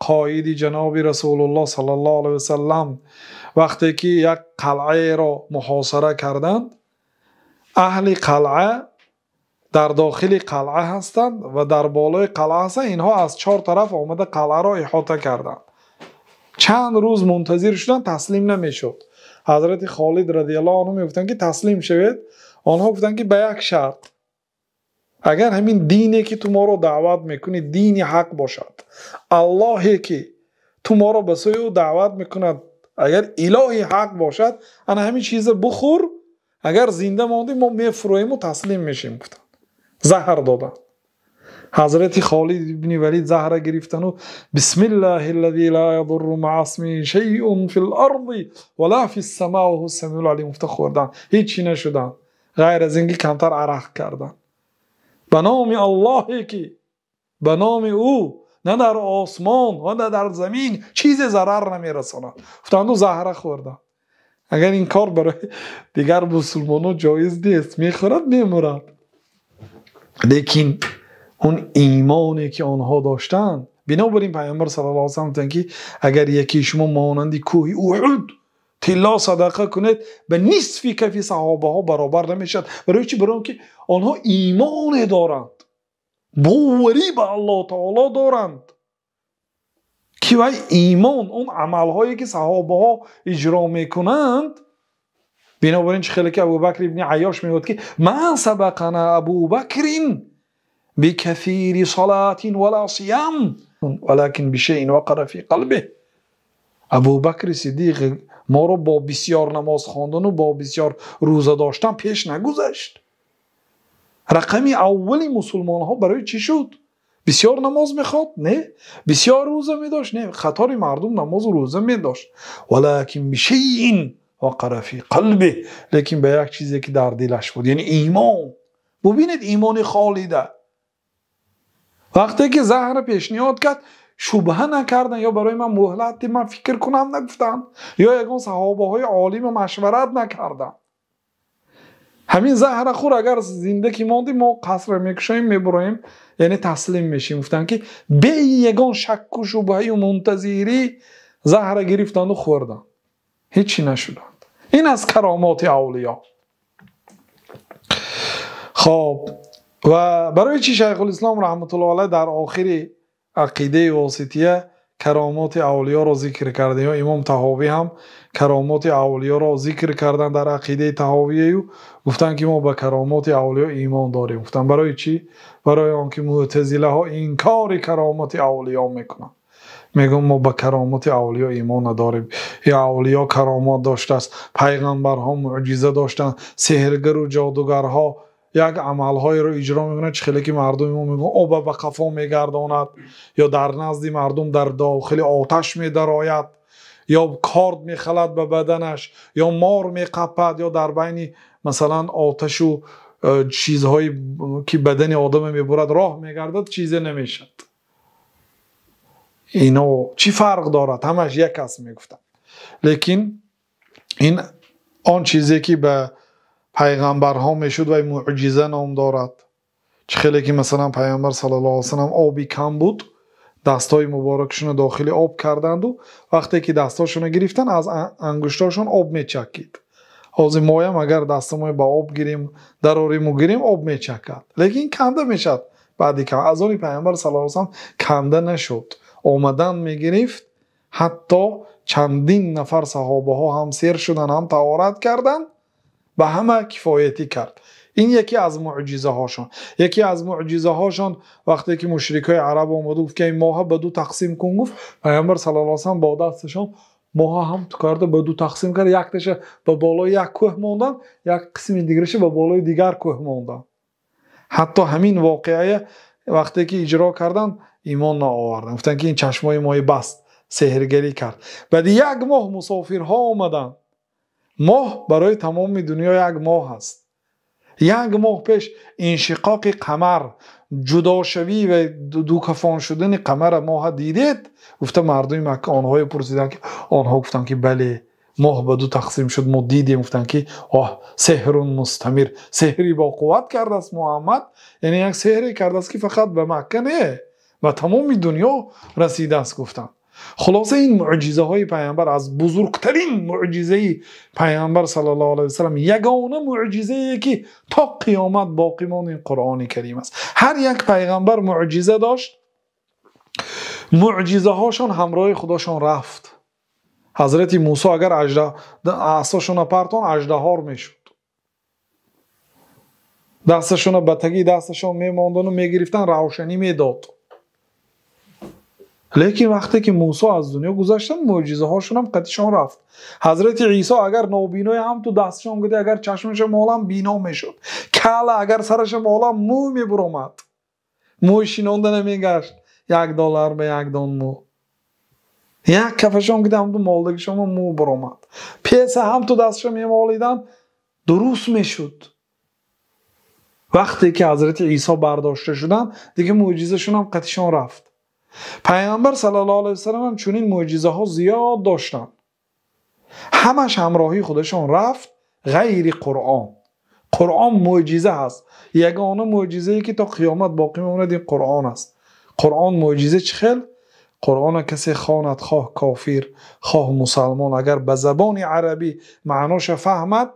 қоиди ҷаноби Расулуллоҳ саллаллоҳу алайҳи васаллам, вақте ки як қалъаеро муҳосира карданд, аҳли қалъа дар дохили қалъа ҳастанд ва дар болои қалъа ҳастанд. Инҳо аз чор тараф омада қалъаро иҳота карданд. Чанд рӯз мунтазир шуданд, таслим намешуд. Ҳазрати Холид радияллоҳу анҳу мегуфтанд ки таслим шавед. Онҳо гуфтанд ки ба як шарт, агар ҳамин дине ки ту моро даъват мекунӣ дини ҳақ бошад, Аллоҳе ки ту моро ба сӯи ӯ даъват мекунад агар илоҳи ҳақ бошад, ана ҳамин чиза бихӯр, агар зинда мондӣ мо мефурӯем ва таслим мешем, гуфтанд. Заҳр доданд. Ҳазрати Холид ибни Валид заҳра гирифтану бисмиллаҳи аллази ла ядурру маъа исмиҳи шайъун фил арзи ва ла фис самаи ва ҳувас самиул алим гуфта хӯрданд. Ҳеҷ нашуданд, ғайр аз ин ки камтар арақ карданд. Ба номи Аллоҳе ки ба номи ӯ на дар осмон ва на дар замин чизе зарар намерасонад, гуфтанду заҳра хӯрданд. Агар ин кор барои дигар мусулмонон ҷоиз нест, мехӯрад, мемурад. Лекин он имоне ки онҳо доштанд, бинобар ин Пайғамбар саллаллоҳу алайҳи васаллам гуфтанд ки агар яке шумо монанди кӯҳи Уҳуд тилло садақа кунед, ба нисфи кафи саҳобаҳо баробар намешавад. Барои чӣ? Барои он ки онҳо имоне доранд, боварӣ ба Аллоҳ таоло доранд, ки вай имон, он амалҳое ки саҳобаҳо иҷро мекунанд. Бинобар ин чӣ хеле ки Абубакр ибни Айёш мегӯяд ки ман сабақана Абубакрин бикафири салатин вала сиям валакин бишайин вақара фи қалбиҳ. Абубакри Сиддиқ моро бо бисёр намоз хондану бо бисёр рӯза доштан пеш нагузашт. Рақами аввали мусулмонҳо барои чӣ шуд? Бисёр намоз мехонд? Не. Бисёр рӯза медошт? Не. Қатори мардум намозу рӯза медошт. Валакин бишайин вақара фи қалбиҳ, лекин ба як чизе ки дар дилаш буд, яъне имон. Бубинед имони Холида. Вақте ки заҳра пешниҳод кард, шубҳа накарданд, ё барои ман муҳлат диҳ, ман фикр кунам нагуфтанд, ё ягон саҳобаҳои олима машварат накарданд. Ҳамин заҳра хӯр, агар зинда ки мондӣ, мо қасра мекушоем, мебуроем, яъне таслим мешем. Гуфтанд ки бе ягон шакку шубҳаю мунтазирӣ заҳра гирифтанду хӯрданд, ҳеҷ нашуданд. Ин аз каромоти авлиё. Хоб, ва барои чӣ Шайхулислом раҳматуллоҳи алайҳ дар охири ақидаи восития каромоти авлиёро зикр карда, ё Имом Таҳовӣ ҳам каромоти авлиёро зикр карданд дар ақидаи Таҳовияю гуфтанд ки мо ба каромоти авлиё имон дорем. Гуфтанд барои чӣ? Барои он ки мӯътазилаҳо инкори каромоти авлиё мекунанд. Мегӯям мо ба каромоти авлиё имон надорем. Ё авлиё каромот доштааст, пайғамбарҳо мӯъҷиза доштанд, сеҳргару ҷодугарҳо як амалҳоеро иҷро мекунанд, чӣ хеле ки мардуми мо мегӯянд оба ба қафо мегардонад, ё дар назди мардум дар дохили оташ медарояд, ё корд мехалад ба баданаш, ё мор меқапад, ё дар байни масалан оташу чизҳое ки бадани одама мебурад роҳ мегардад, чизе намешавад. Ино чӣ фарқ дорад? Ҳамаш як аст, мегуфтанд. Лекин ин он чизе ки ба пайғамбарҳо мешуд ва мӯъҷиза ном дорад. Чӣ хеле ки масалан Пайғамбар саллаллоҳу алайҳи васаллам оби кам буд, дастҳои муборакашонро дохили об карданду вақте ки дастҳошонро гирифтанд, аз ангуштҳошон об мечакид. Ҳозир моям агар дастамоя ба об гирем, дарориму гирем, об мечакад, лекин канда мешавад. Баъди кам аз они Пайғамбар саллаллоҳу алайҳи васаллам канда нашуд, омадан мегирифт, ҳатто чандин нафар саҳобаҳо ҳам сер шуданд, ҳам таҳорат карданд, ба ҳама кифоятӣ кард. Ин яке аз мӯъҷизаҳошон. Яке аз мӯъҷизаҳошон вақте ки мушрикои араб омада гуфт ки ин моҳа ба ду тақсим кун, гуфт Пайғамбар саллаллоҳу алайҳи васаллам бо дасташон моҳа ҳам ту карда ба ду тақсим кард, якташа ба болои як кӯҳ монданд, як қисми дигараша ба болои дигар кӯҳ монданд. Ҳатто ҳамин воқеая вақте ки иҷро карданд, имон наоварданд. Гуфтанд ки ин чашмои мои баст, сеҳргарӣ кард. Баъди як моҳ мусофирҳо омаданд. Моҳ барои тамоми дунё як моҳ аст. Як моҳ пеш иншиқоқи қамар, ҷудошавӣ ва дукафон шудани қамар моҳ дидед? Гуфта мардуми Макка онҳое пурсиданд, ки онҳо гуфтанд, ки бале, моҳ ба ду тақсим шуд, мо дидем. Гуфтанд, ки оҳ, сеҳрун мустамир, сеҳре бо қувват кардааст Муҳаммад, яъне як сеҳре кардааст, ки фақат ба Макка не, ба тамоми дунё расидааст, гуфтанд. Хулоса ин мӯъҷизаҳои паёмбар аз бузургтарин мӯъҷизаи паёмбар саллаллоҳу алайҳи васаллам, ягона мӯъҷизае ки то қиёмат боқӣ монд ин Қуръони Карим аст. Ҳар як паёмбар мӯъҷиза дошт, мӯъҷизаҳошон ҳамроҳи худашон рафт. Ҳазрати Мусо агар асошонро партон, аждаҳор мешуд. Дасташонро ба таги дасташон мемонданду мегирифтан, равшанӣ медод. Лекин вақте ки Мусо аз дунё гузаштанд, мӯъҷизаҳошон ҳам қатишон рафт. Ҳазрати Исо агар нобинои ҳам ту дасташон гуди, агар чашмаша молам бино мешуд. Кала агар сараша молам мӯ мебуромад. Мӯй шинонда намегашт. $1 ба як дон мӯ. Як кафашон гуди ҳам ту молдагишон мӯ буромад. Песа ҳам ту дасташон мемолидан дуруст мешуд. Вақте ки Ҳазрати Исо бардошта шуданд, дигар мӯъҷизашон ҳам қатишон рафт. Паёмбар саллаллоҳу алайҳи васаллам ҳам чунин мӯъҷизаҳо зиёд доштанд. Ҳамаш ҳамроҳии худашон рафт ғайри Қуръон. Қуръон мӯъҷиза аст. Ягона мӯъҷизае ки то қиёмат боқӣ мемонад ин Қуръон аст. Қуръон мӯъҷиза чӣ хел? Қуръонро касе хонад, хоҳ кофир, хоҳ мусалмон, агар ба забони арабӣ маъноша фаҳмад,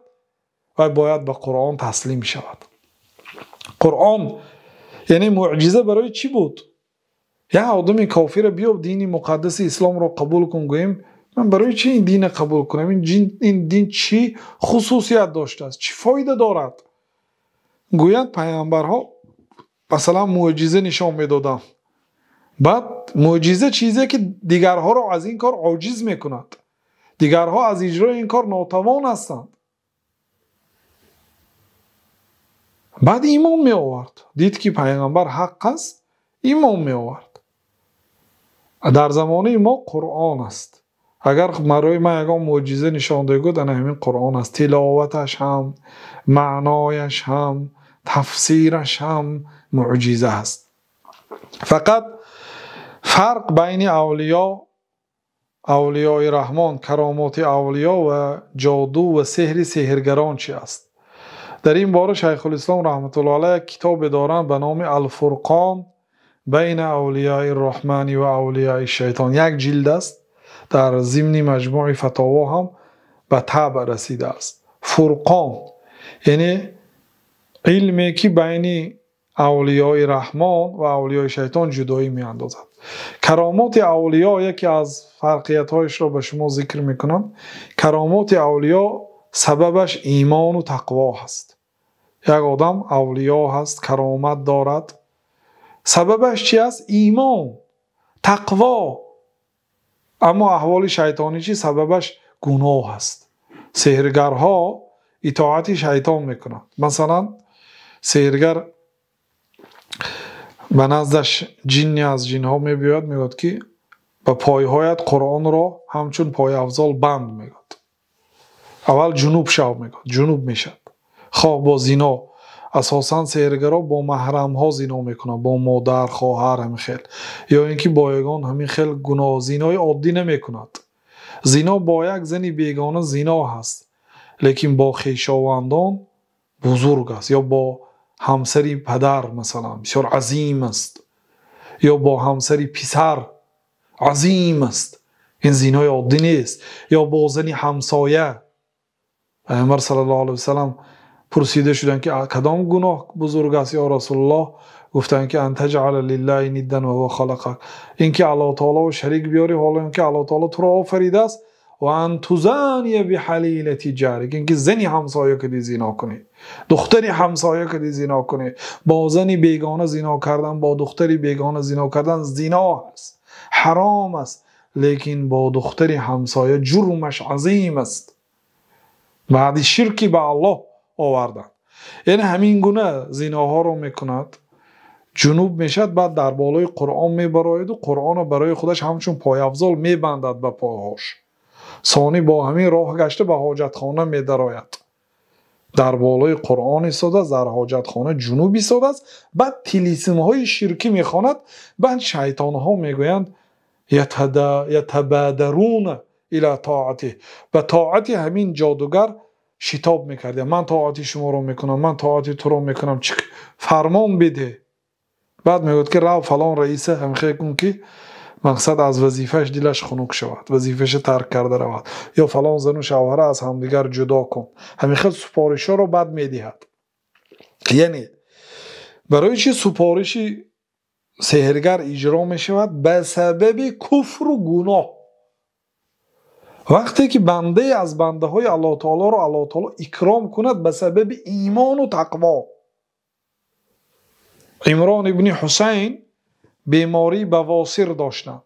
вай бояд ба Қуръон таслим шавад. Қуръон яъне мӯъҷиза барои чӣ буд? Як одами кофира биё дини муқаддаси исломро қабул кун, гӯем ман барои чӣ ин динро қабул кунам? Ин дин чӣ хусусият доштааст? Чӣ фоида дорад? Гӯяд паёмбарҳо масалан мӯъҷиза нишон медоданд. Баъд мӯъҷиза чизе ки дигарҳоро аз ин кор оҷиз мекунад. Дигарҳо аз иҷрои ин кор нотавон ҳастанд. Баъд имон меовард. Дид ки паёмбар ҳақ аст, имон меовард. Дар замонаи мо Қуръон аст. Агар барои ман ягон мӯъҷиза нишон дод, ана ҳамин Қуръон аст. Тиловаташ ҳам, маънояш ҳам, тафсираш ҳам мӯъҷиза аст. Фақат фарқ байни авлиё, авлиёи Раҳмон, каромоти авлиё ва ҷоду ва сеҳри сеҳргарон чи аст? Дар ин бора Шайхулислом раҳматуллоҳи алайҳ як китобе доранд ба номи Алфурқон байна авлиёи Раҳмон ва авлиёи Шайтон. Як ҷилд аст, дар зимни маҷмӯи фатово ҳам ба табъ расидааст. Фурқон яъне илме ки байни авлиёи Раҳмон ва авлиёи Шайтон ҷудоӣ меандозад. Каромоти авлиё яке аз фарқиятҳояшро ба шумо зикр мекунам. Каромоти авлиё сабабаш имону тақво ҳаст. Як одам авлиё ҳаст, каромат дорад. Сабабаш чи аст? Имон, тақво. Аммо аҳволи шайтонӣ чи? Сабабаш гуноҳ аст. Сеҳргарҳо итоати шайтон мекунанд. Масалан, сеҳргар ба наздаш ҷинни аз ҷинҳо мебиёяд, мегӯяд ки ба пойҳоят Қуръонро ҳамчун пойафзол банд мегӯяд. Аввал ҷунуб шав мегӯяд, ҷунуб мешавад. Хоҳ бо зино, асосан сеҳргарҳо бо маҳрамҳо зино мекунанд, бо модар, хоҳар, ҳамин хел, ё ин ки бо ягон ҳамин хел гуноҳ, зинои оддӣ намекунад. Зино бо як зани бегона зино ҳаст, лекин бо хешовандон бузург аст, ё бо ҳамсари падар масалан бисёр азим аст, ё бо ҳамсари писар азим аст. Ин зинои оддӣ нест. Ё бо зани ҳамсоя. Паёмбар саллаллоҳу алайҳи васаллам пурсида шуданд ки кадом гуноҳ бузург аст ё Расулуллоҳ? Гуфтанд ки ан таҷъала лиллаҳи ниддан ва ҳува халақак, ин ки Аллоҳ таоло шарик биёрӣ, ҳоло ин ки Аллоҳ таоло туро офаридааст, ва ан тузания биҳалилати ҷарик, ин ки зани ҳамсоя кади зино кунӣ, духтари ҳамсоя кади зино кунӣ. Бо зани бегона зино кардан, бо духтари бегона зино кардан зино аст, ҳаром аст, лекин бо духтари ҳамсоя ҷурмаш азим аст. Баъди ширки ба Аллоҳ оварданд. Яъне ҳамин гуна зиноҳоро мекунад, ҷунуб мешавад, баъд дар болои Қуръон мебарояду Қуръонро барои худаш ҳамчун пойафзол мебандад ба пойҳош. Сони бо ҳамин роҳ гашта ба ҳоҷатхона медарояд. Дар болои Қуръон истодааст, дар ҳоҷатхона ҷунуб истодааст, баъд тилисмҳои ширкӣ мехонад, баъд шайтонҳо мегӯянд ятабадаруна ила тоати, ба тоати ҳамин ҷодугар шитоб мекарданд. Ман тоати шуморо мекунам, ман тоати туро мекунам, чӣ фармон бидеҳ. Баъд мегӯяд ки рав фалон раиса ҳамхе кун ки мақсад аз вазифааш дилаш хунук шавад, вазифаашро тарк карда равад, ё фалон зану шавҳара аз ҳамдигар ҷудо кун. Ҳамин хел супоришҳоро бад медиҳад. Яъне барои чӣ супориши сеҳргар иҷро мешавад? Ба сабаби куфру гуноҳ. Вақте ки бандае аз бандаҳои Аллоҳ таолоро Аллоҳ таоло икром кунад ба сабаби имону тақво. Имрон ибни Ҳусайн бемории бавосир доштанд.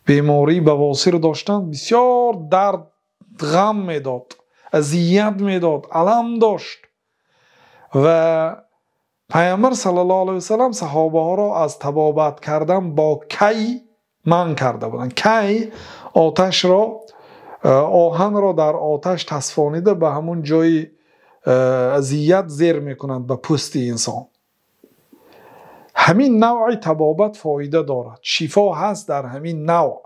Бемории бавосир доштанд, бисёр дард, ғам медод, азият медод, алам дошт. Ва Пайғамбар саллаллоҳу алайҳи васаллам саҳобаҳоро аз табобат кардан бо кай манъ карда буданд. Кай оташро, оҳанро дар оташ тасфонида ба ҳамун ҷои азият зер мекунанд ба пӯсти инсон. Ҳамин навъи табобат фоида дорад, шифо ҳаст дар ҳамин навъ.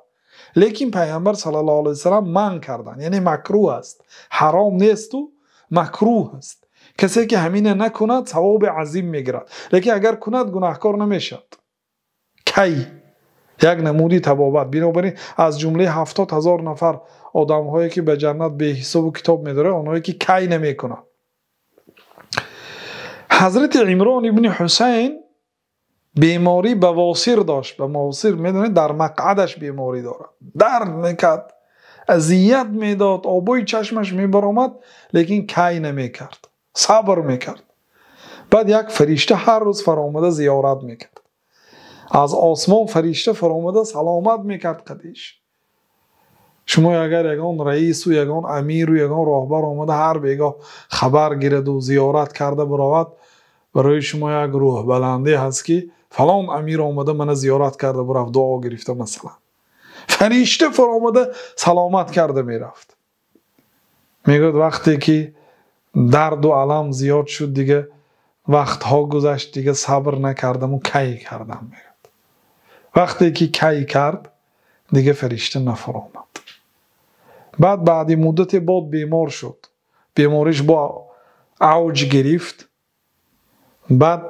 Лекин Пайғамбар саллаллоҳу алайҳи васаллам манъ карданд, яъне макрӯҳ аст, ҳаром несту макрӯҳ аст. Касе ки ҳамина накунад савоби азим мегирад, лекин агар кунад гунаҳкор намешавад. Кай як намуди табобат. Бинобар ин аз ҷумлаи 70 000 нафар одамҳое ки ба ҷаннат беҳисобу китоб медоранд, онҳое ки кай намекунанд. Ҳазрати Имрон ибни Ҳусайн бемории бавосир дошт. Ба бавосир медонед, дар мақъадаш беморӣ дорад, дард мекард, азият медод, обои чашмаш мебаромад, лекин кай намекард, сабр мекард. Баъд як фаришта ҳар рӯз фаромада зиёрат мекард. Аз осмон фаришта фаромада саломат мекард қадиш. Шумо агар ягон раису ягон амиру ягон роҳбар омада ҳар бегоҳ хабар гираду зиёрат карда баровад, барои шумо як рӯҳбаландӣ ҳаст ки фалон амир омада мана зиёрат карда бурафт, дуо гирифта масалан. Фаришта фаромада саломат карда мерафт. Мегӯяд вақте ки дарду алам зиёд шуд, дига вақтҳо гузашт, дига сабр накардаму кай кардам, мегӯяд. Вақте ки кай кард, дига фаришта нафаромад. Баъд баъди муддате бод бемор шуд, бемориш бо авҷ гирифт, баъд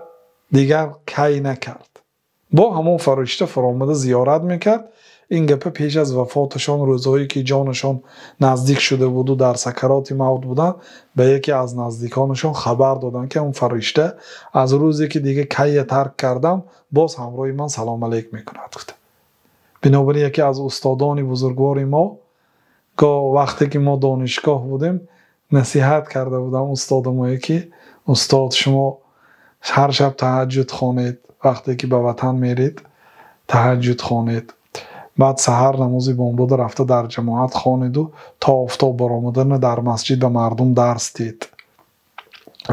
дигар кай накард. Бо ҳамон фаришта фаромада зиёрат мекард. Ин гапа пеш аз вафоташон, рӯзҳое ки ҷонашон наздик шуда буду дар сакароти мавт буданд, ба яке аз наздиконашон хабар доданд ки он фаришта аз рӯзе ки дига кайя тарк кардам, боз ҳамроҳи ман салом алейк мекунад, гуфта. Бинобар ин яке аз устодони бузургвори мо, гоҳ вақте ки мо донишгоҳ будем, насиҳат карда будам устодамое ки устод, шумо ҳар шаб таҳаҷҷуд хонед, вақте ки ба ватан меред таҳаҷҷуд хонед, баъд саҳар намози бомдода рафта дар ҷамоат хонеду то офтоб баромадана дар масҷид ба мардум дарс диҳед.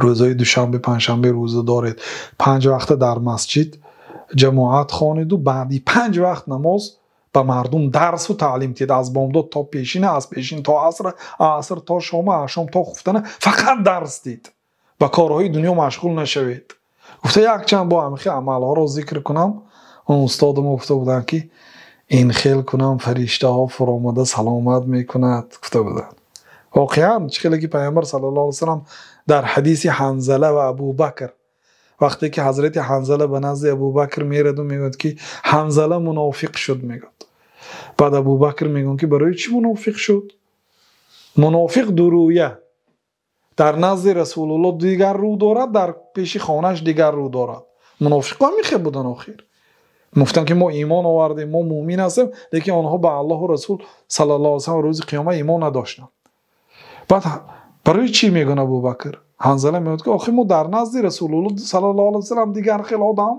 Рӯзҳои душанбе, панҷшанбе рӯза доред, 5 вақта дар масҷид ҷамоат хонеду баъди 5 вақт намоз ба мардум дарсу таълим диҳед. Аз бомдод то пешина, аз пешин то аср, аср то шома, аз шом то хуфтана фақат дарс диҳед, ба корҳои дунё машғул нашавед. Гуфта якчанд бо ҳамихи амалҳоро зикр кунам. Он устодам гуфта буданд ки ин хел кунам фариштаҳо фуромада саломат мекунад, гуфта буданд. Воқеан чӣ хеле ки Пайғамбар саллаллоҳу алайҳи васаллам дар ҳадиси Ҳанзала ва Абубакр, вақте ки ҳазрати Ҳанзала ба назди Абубакр мераду мегӯяд ки Ҳанзала мунофиқ шуд, мегӯяд. Баъд Абубакр мегӯяд ки барои чӣ мунофиқ шуд? Мунофиқ дурӯя, дар назди Расулуллоҳ дигар рӯ дорад, дар пеши хонаш дигар рӯ дорад. Мунофиқҳо ҳамин буданд охир. Мегуфтанд ки мо имон овардем, мо мӯмин ҳастем, лекин онҳо ба Аллоҳу Расул саллаллоҳу алайҳи васаллам рӯзи қиёмат имон надоштанд. Баъд барои чӣ мегӯяд Абубакр? Ҳанзала мегӯяд ки охир мо дар назди Расулуллоҳ саллаллоҳу алайҳи васаллам дигар хел одам,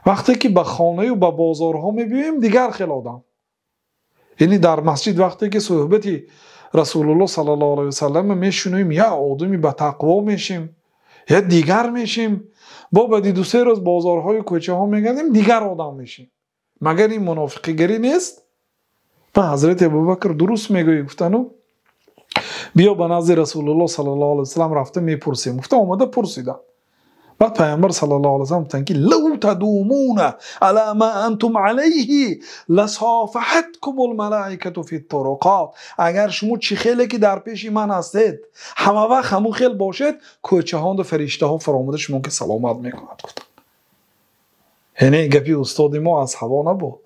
вақте ки ба хонаю ба бозорҳо мебиёем дигар хел одам. Яъне дар масҷид вақте ки суҳбати Расулуллоҳ саллаллоҳу алайҳи васаллам мешунавем, я одами ба тақво мешем, я дигар мешем. Бо баъди 2-3 рӯз бозорҳою кӯчаҳо мегардем, дигар одам мешем. Магар ин мунофиқигарӣ нест? Ба ҳазрати Абубакр дуруст мегӯӣ гуфтану биё ба назди Расулуллоҳ саллаллоҳу алайҳи васаллам рафта мепурсем. Гуфта омада пурсидам. Баъд Пайғамбар саллаллоҳу алайҳи васаллам гуфтанд ки лав тадумуна ала ма антум алайҳи ласофаҳаткумул малаикату фит туруқот. Агар шумо чӣ хеле ки дар пеши ман ҳастед, ҳама вақт ҳамон хел бошед, кӯчаҳонда фариштаҳо фаромада шумо ки саломат мекунад гуфтанд. Яъне гапи устоди мо аз ҳаво набуд.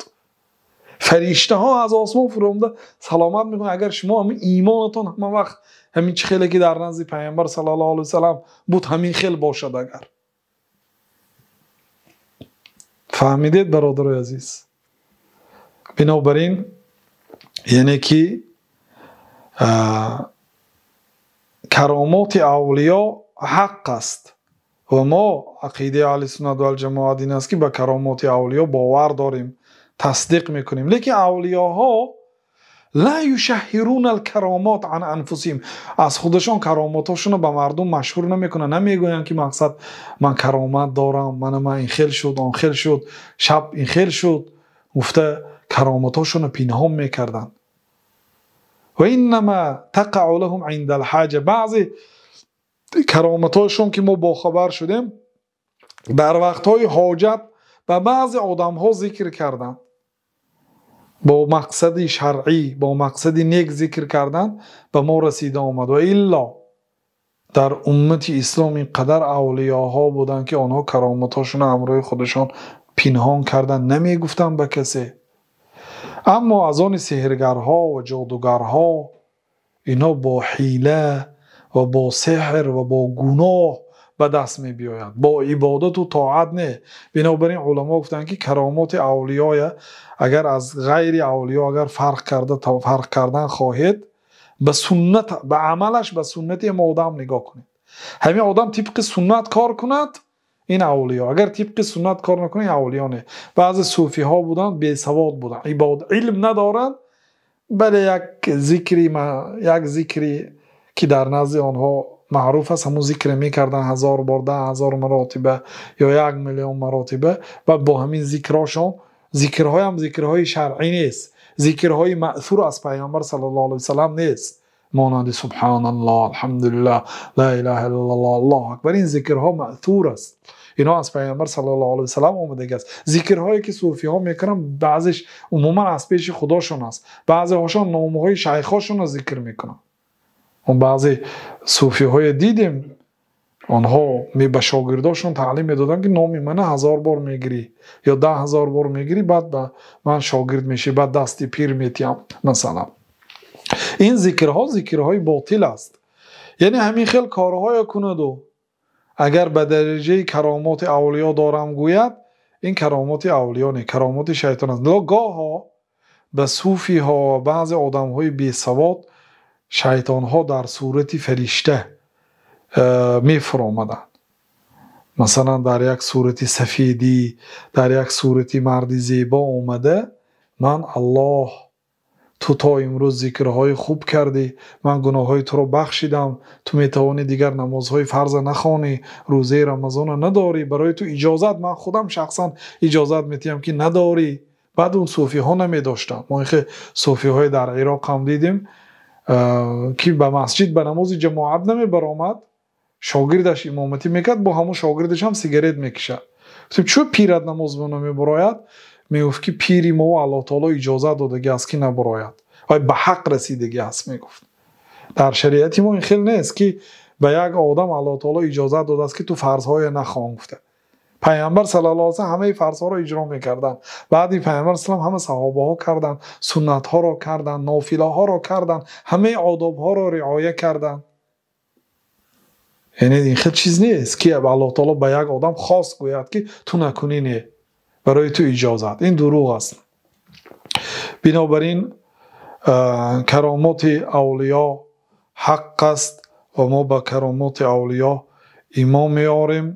Фариштаҳо аз осмон фуромада саломат мекунанд. Агар шумо ҳамин имонатон ҳама вақт ҳамин чӣ хеле ки дар назди Пайғамбар саллаллоҳу алайҳи васаллам буд, ҳамин хел бошад. Агар фаҳмидед бародарои азиз, бинобар ин яъне ки каромоти авлиё ҳақ аст ва мо ақидаи аҳли суннат вал ҷамоат ин аст ки ба каромоти авлиё бовар дорем, тасдиқ мекунем. Лекин авлиёҳо ла юшаҳируна алкаромот ан анфусиҳим, аз худашон каромотҳошонро ба мардум машҳур намекунанд. Намегӯянд ки мақсад ман каромат дорам, мана ман ин хел шуд, он хел шуд, шаб ин хел шуд гуфта каромотҳошонро пинҳон мекарданд. Ва иннама тақау лаҳум инда алҳаҷа. Баъзе каромотҳошон ки мо бохабар шудем, дар вақтҳои ҳоҷат ба баъзе одамҳо зикр карданд, бо мақсади шаръӣ, бо мақсади нек зикр кардан ба мо расида омад. Ва илло дар уммати ислом ин қадар авлиёҳо буданд ки онҳо каромотҳошонро ҳамроҳи худашон пинҳон карданд, намегуфтанд ба касе. Аммо аз они сеҳргарҳо ва ҷодугарҳо, инҳо бо ҳила ва бо сеҳр ва бо гуноҳ ба даст мебиёяд, бо ибодату тоат не. Бинобар ин уламо гуфтанд ки каромоти авлиёя агар аз ғайри авлиё агар фарқ кардан хоҳед, ба суннат, ба амалаш, ба суннати ҳам одам нигоҳ кунед. Ҳамин одам тибқи суннат кор кунад, ин авлиё. Агар тибқи суннат кор накунад, ин авлиё не. Баъзе суфиҳо буданд, бесавод буданд, илм надоранд, бале як зикри ки дар назди онҳо маъруф аст, ҳамон зикре мекарданд 1000 бор, 10,000 маротиба ё 1 миллион маротиба, ва бо ҳамин зикрҳошон, зикрҳоям зикрҳои шаръӣ нест, зикрҳои маъсур аз Пайғамбар саллаллоҳу алайҳи васаллам нест, монанди субҳаналлоҳ, алҳамдулиллаҳ, ла илаҳа иллаллоҳ, аллоҳу акбар. Ин зикрҳо маъсур аст, инҳо аз Пайғамбар саллаллоҳу алайҳи васаллам омадагӣ аст. Зикрҳое ки суфиҳо мекунанд, баъзеш умуман аз пеши худошон аст, баъзеҳошон номҳои шайхҳошонро зикр мекунанд. Баъзе суфиҳое дидем, онҳо ба шогирдошон таълим медоданд ки номи мана 1000 бор мегирӣ ё 10,000 бор мегирӣ, баъд ба ман шогирд мешӣ, баъд дасти пир метиҳам масалан. Ин зикрҳо зикрҳои ботил аст. Яъне ҳамин хел корҳое кунаду агар ба дараҷаи каромоти авлиё дорам гӯяд, ин каромоти авлиё не, каромоти шайтон аст. Гоҳо ба суфиҳо ва баъзе одамҳои бесавод шайтонҳо дар сурати фаришта мефуромаданд. Масалан дар як сурати сафедӣ, дар як сурати марди зебо омада, ман Аллоҳ, ту то имрӯз зикрҳои хуб кардӣ, ман гуноҳҳои туро бахшидам, ту метавонӣ дигар намозҳои фарза нахонӣ, рӯзаи Рамазонро надорӣ, барои ту иҷозат, ман худам шахсан иҷозат метиҳам ки надорӣ. Баъд он суфиҳо намедоштанд. Мо инхе суфиҳои дар Ироқ ҳам дидем ки ба масҷид ба намози ҷамоат намебаромад, шогирдаш имоматӣ мекард, бо ҳамон шогирдаш ҳам сигарет мекашад. Гуфтем чӯ пират намоз намебарояд? Мегуфт ки пири мо Аллоҳ таоло иҷозат додагӣ аст ки набарояд. Вай ба ҳақ расидагӣ аст, мегуфт. Дар шариати мо ин хел нест ки ба як одам Аллоҳ таоло иҷозат додааст ки ту фарзҳое нахон гуфта. Пайғамбар саллаллоҳу алайҳи васаллам ҳамаи фарзҳоро иҷро мекарданд. Баъди Пайғамбар саллаллоҳу ҳама саҳобаҳо карданд, суннатҳоро карданд, нофилаҳоро карданд, ҳамаи одобҳоро риоя карданд. Яъне ин хел чиз нест ки Аллоҳ таоло ба як одам хос гӯяд ки ту накунӣ не, барои ту иҷозат. Ин дурӯғ аст. Бинобар ин каромоти авлиё ҳақ аст ва мо ба каромоти авлиё имон меорем.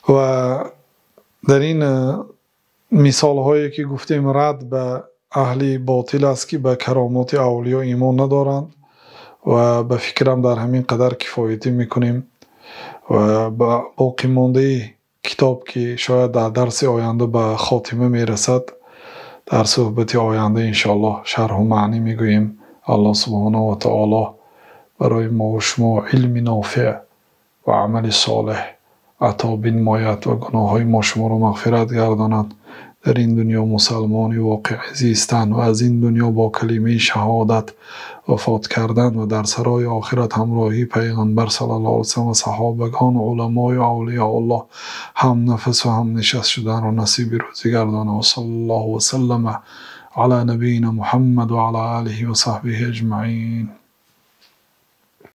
Ва дар ин мисолҳое ки гуфтем, рад ба аҳли ботил аст ки ба каромоти авлиё имон надоранд ва ба фикрам дар ҳамин қадар кифоятӣ мекунем ва ба боқимондаи китоб ки шояд дар дарси оянда ба хотима мерасад, Дар суҳбати оянда иншоаллоҳ шарҳу маънӣ мегӯем. Аллоҳ субҳонаҳу ва таъоло барои мо ва шумо илми нофеъ ва амали солеҳ ато бинмояд ва гуноҳҳои мо шуморо мағфират гардонад. Дар ин дунё мусулмонии воқеӣ зистан ва аз ин дунё бо калимаи шаҳодат вафот кардан ва дар сарои охират ҳамроҳии Паёмбар саллаллоҳу алайҳи васаллам ва саҳобагон ва уламо ва авлиёуллоҳ ҳамнафас ва ҳамнишаст шуданро насиби рӯзӣ гардонад. Ва саллаллоҳу васаллама ало набийина Муҳаммад ва ало олиҳи ва саҳбиҳи аҷмаин.